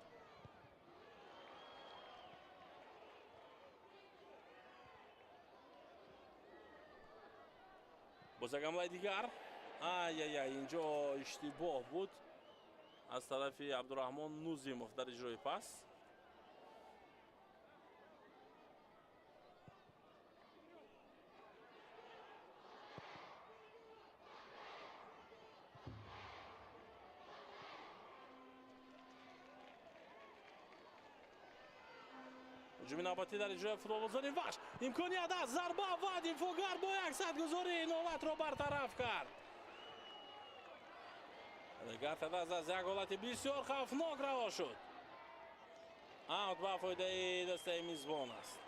боз як ҳамлаи дигар. Ай-яй-яй, инҷо иштибоҳ буд аз тарафи Абдураҳмон Нузимов дар иҷрои пас. Ҳуҷуми навбатӣ дар иҷрои футболбозони Вахш. Имконият аст, зарба ва дифоъгар бо як садгузорӣ ин ҳолатро бартараф кард. Регарта даст аз як ҳолати бисёр хавфнок раҳо шуд. Аут ба фоидаи дастаи мизбон аст.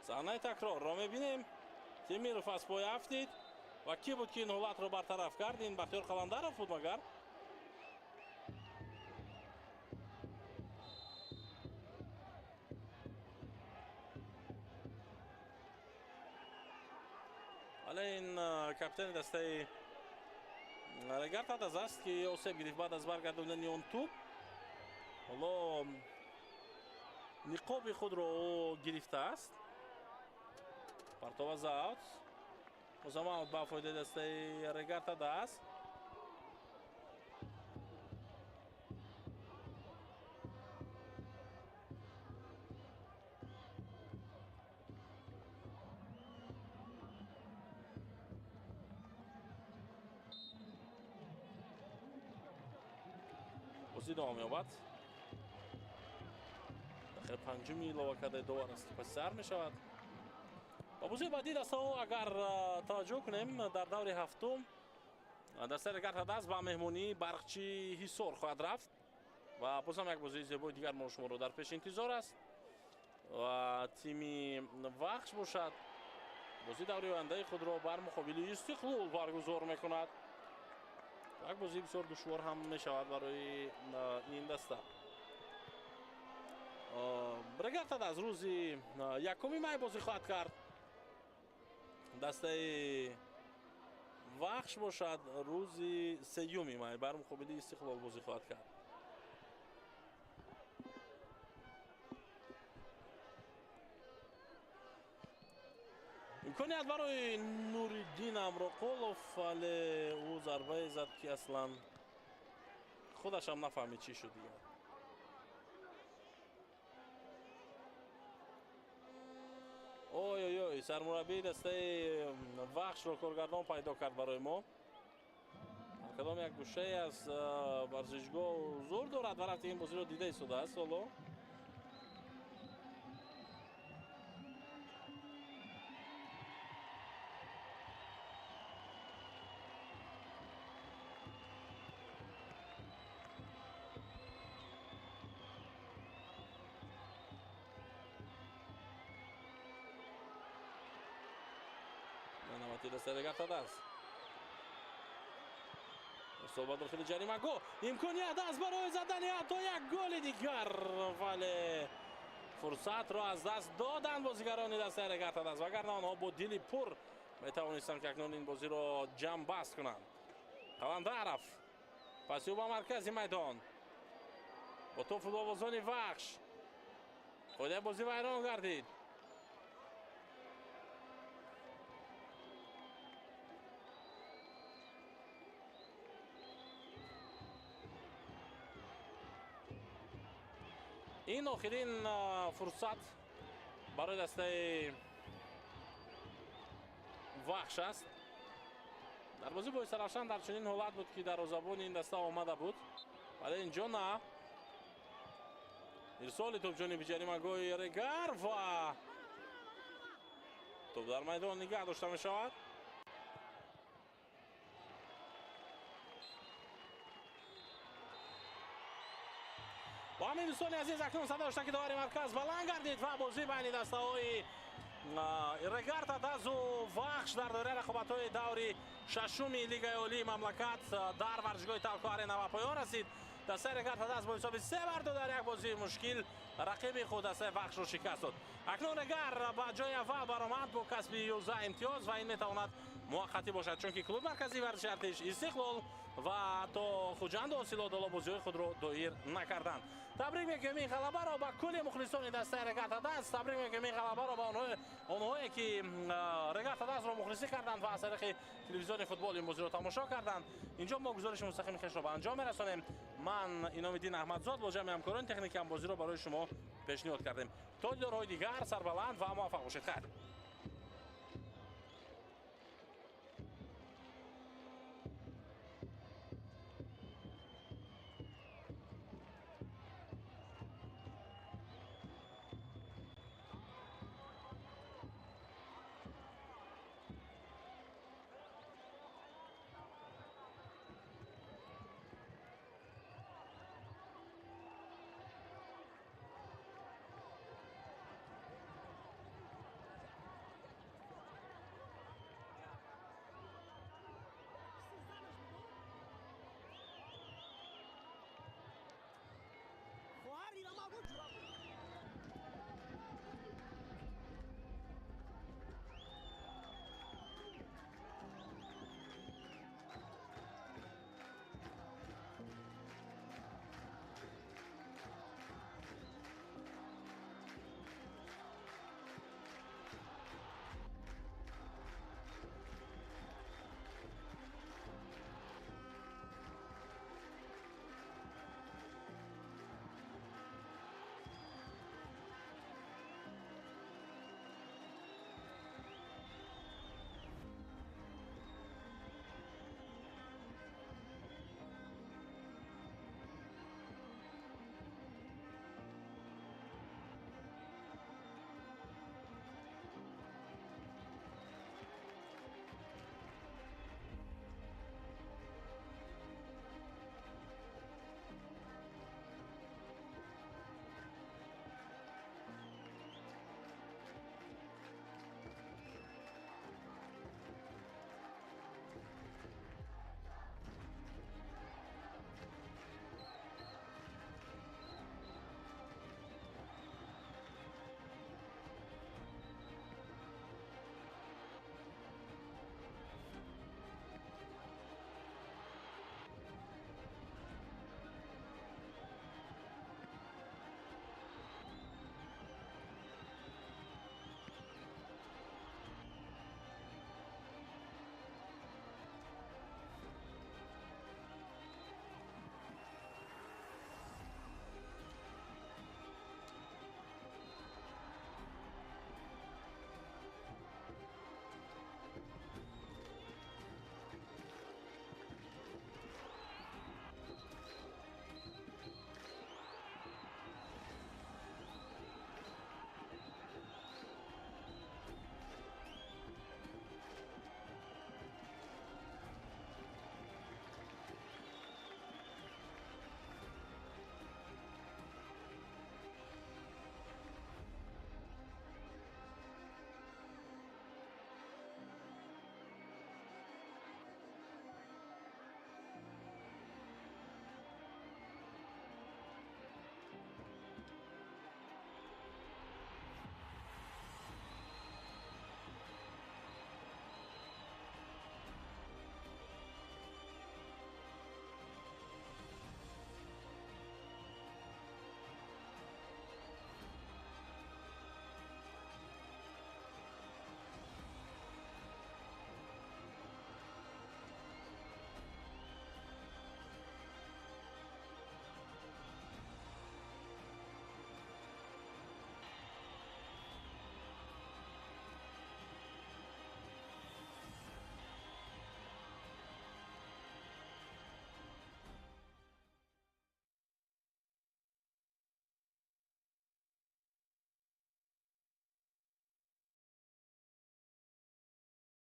Саҳнаи такрорро мебинем. Темиров аз пой афтид ва кӣ буд, ки ин ҳолатро бартараф кард? Ин Бахтиёр Қаландаров буд магар? Вале ин капитани дастаи Регарта даст аст, ки осеб гирифт баъд аз баргардондани он тӯб. Ҳоло ниқоби худро ӯ гирифтааст. Партова за аут. Бозам аут ба фоидаи дастаи Регарта даст. Бозӣ идома меёбад. Дақиқаи панҷуми илова кардаи довар аст, ки паси сар мешавад. Ба бозии баъдии дастаҳо агар таваҷҷӯҳ кунем, дар даври ҳафтум дастаи Регарта даст ба меҳмонии Барқчи Ҳисор хоҳад рафт ва бозам як бозии зебои дигар мо шуморо дар пеш интизор аст ва тими Вахш бошад бозии даври ояндаи худро бар муқобили Истиқлол баргузор мекунад. Як бозии бисёр душвор ҳам мешавад барои ин даста. Регарта аз рӯзи 1 май бозӣ хоҳад кард. Дастаи Вахш бошад рӯзи 3 май бар муқобили Истиқлол бозӣ хоҳад кард. Имконият барои Нуриддин Амроқулов, вале ӯ зарбае зад, ки аслан худашам нафаҳмид чӣ шуд дигар. Ой ой ой, Сармураббии дастаи Вахшро коргардон пайдо кард барои мо. Кадом як гӯшае аз варзишгоҳ ҳузур дорад ва рафти ин бозиро дида истодааст ҳоло. Навбати дастаи Регар-ТадАЗ. Ирсол ба дохили ҷаримагоҳ. Имконият аст барои задани ҳатто як голи дигар, вале фурсатро аз даст доданд бозигарони дастаи Регар-ТадАЗ, вагарна онҳо бо дили пур метавонистанд ки акнун ин бозиро ҷамъбаст кунанд. Қаландаров паси ӯ ба маркази майдон бо топ футболбозони Вахш. Қоидаи бозӣ вайрон гардид. Ин охирин фурсат барои дастаи Вахш аст. Дар бозӣ бо Истаравшан дар чунин ҳолат буд ки дарвозабони ин даста омада буд, вале инҷо на. Ирсоли топ ҷониби ҷаримагоҳи Регар ва топ дар майдон нигаҳ дошта мешавад. Бо ҳамин, дӯстони азиз, акнун садо дошта ки довари марказ баланд гардид ва бозӣ байни дастаҳои Регар-ТадАЗу Вахш дар доираи рақобатҳои даври шашуми Лигаи Олии мамлакат дар варзишгоҳи Талко Арена ба поён расид. Дастаи Регар-ТадАЗ бо ҳисоби 3-2 дар як бозии мушкил рақиби худ дастаи Вахшро шикаст дод. Акнун Регар ба ҷои аввал баромад бо касби 11 имтиёз ва ин метавонад муваққатӣ бошад, чунки клуби марказии варзиши Артиш, Истиқлол ва ҳатто Хуҷанду Ҳосилот ҳоло бозиҳои худро доир накарданд. Табрик мекунем ин ғалабаро ба кулли мухлисони дастаи Регар-ТадАЗ. Табрик мекунем ин ғалабаро ба онҳое ки Регар-ТадАЗро мухлисӣ карданд ва аз тариқи телевизиони футбол ин бозиро тамошо карданд. Инҷо мо гузориши мустақими хешро ба анҷом мерасонем. Ман Иномиддин Аҳмадзод бо ҷамъи ҳамкорони техникиам бозиро барои шумо пешниҳод кардем. То дидорҳои дигар сарбаланд ва муваффақ бошед. Хайр.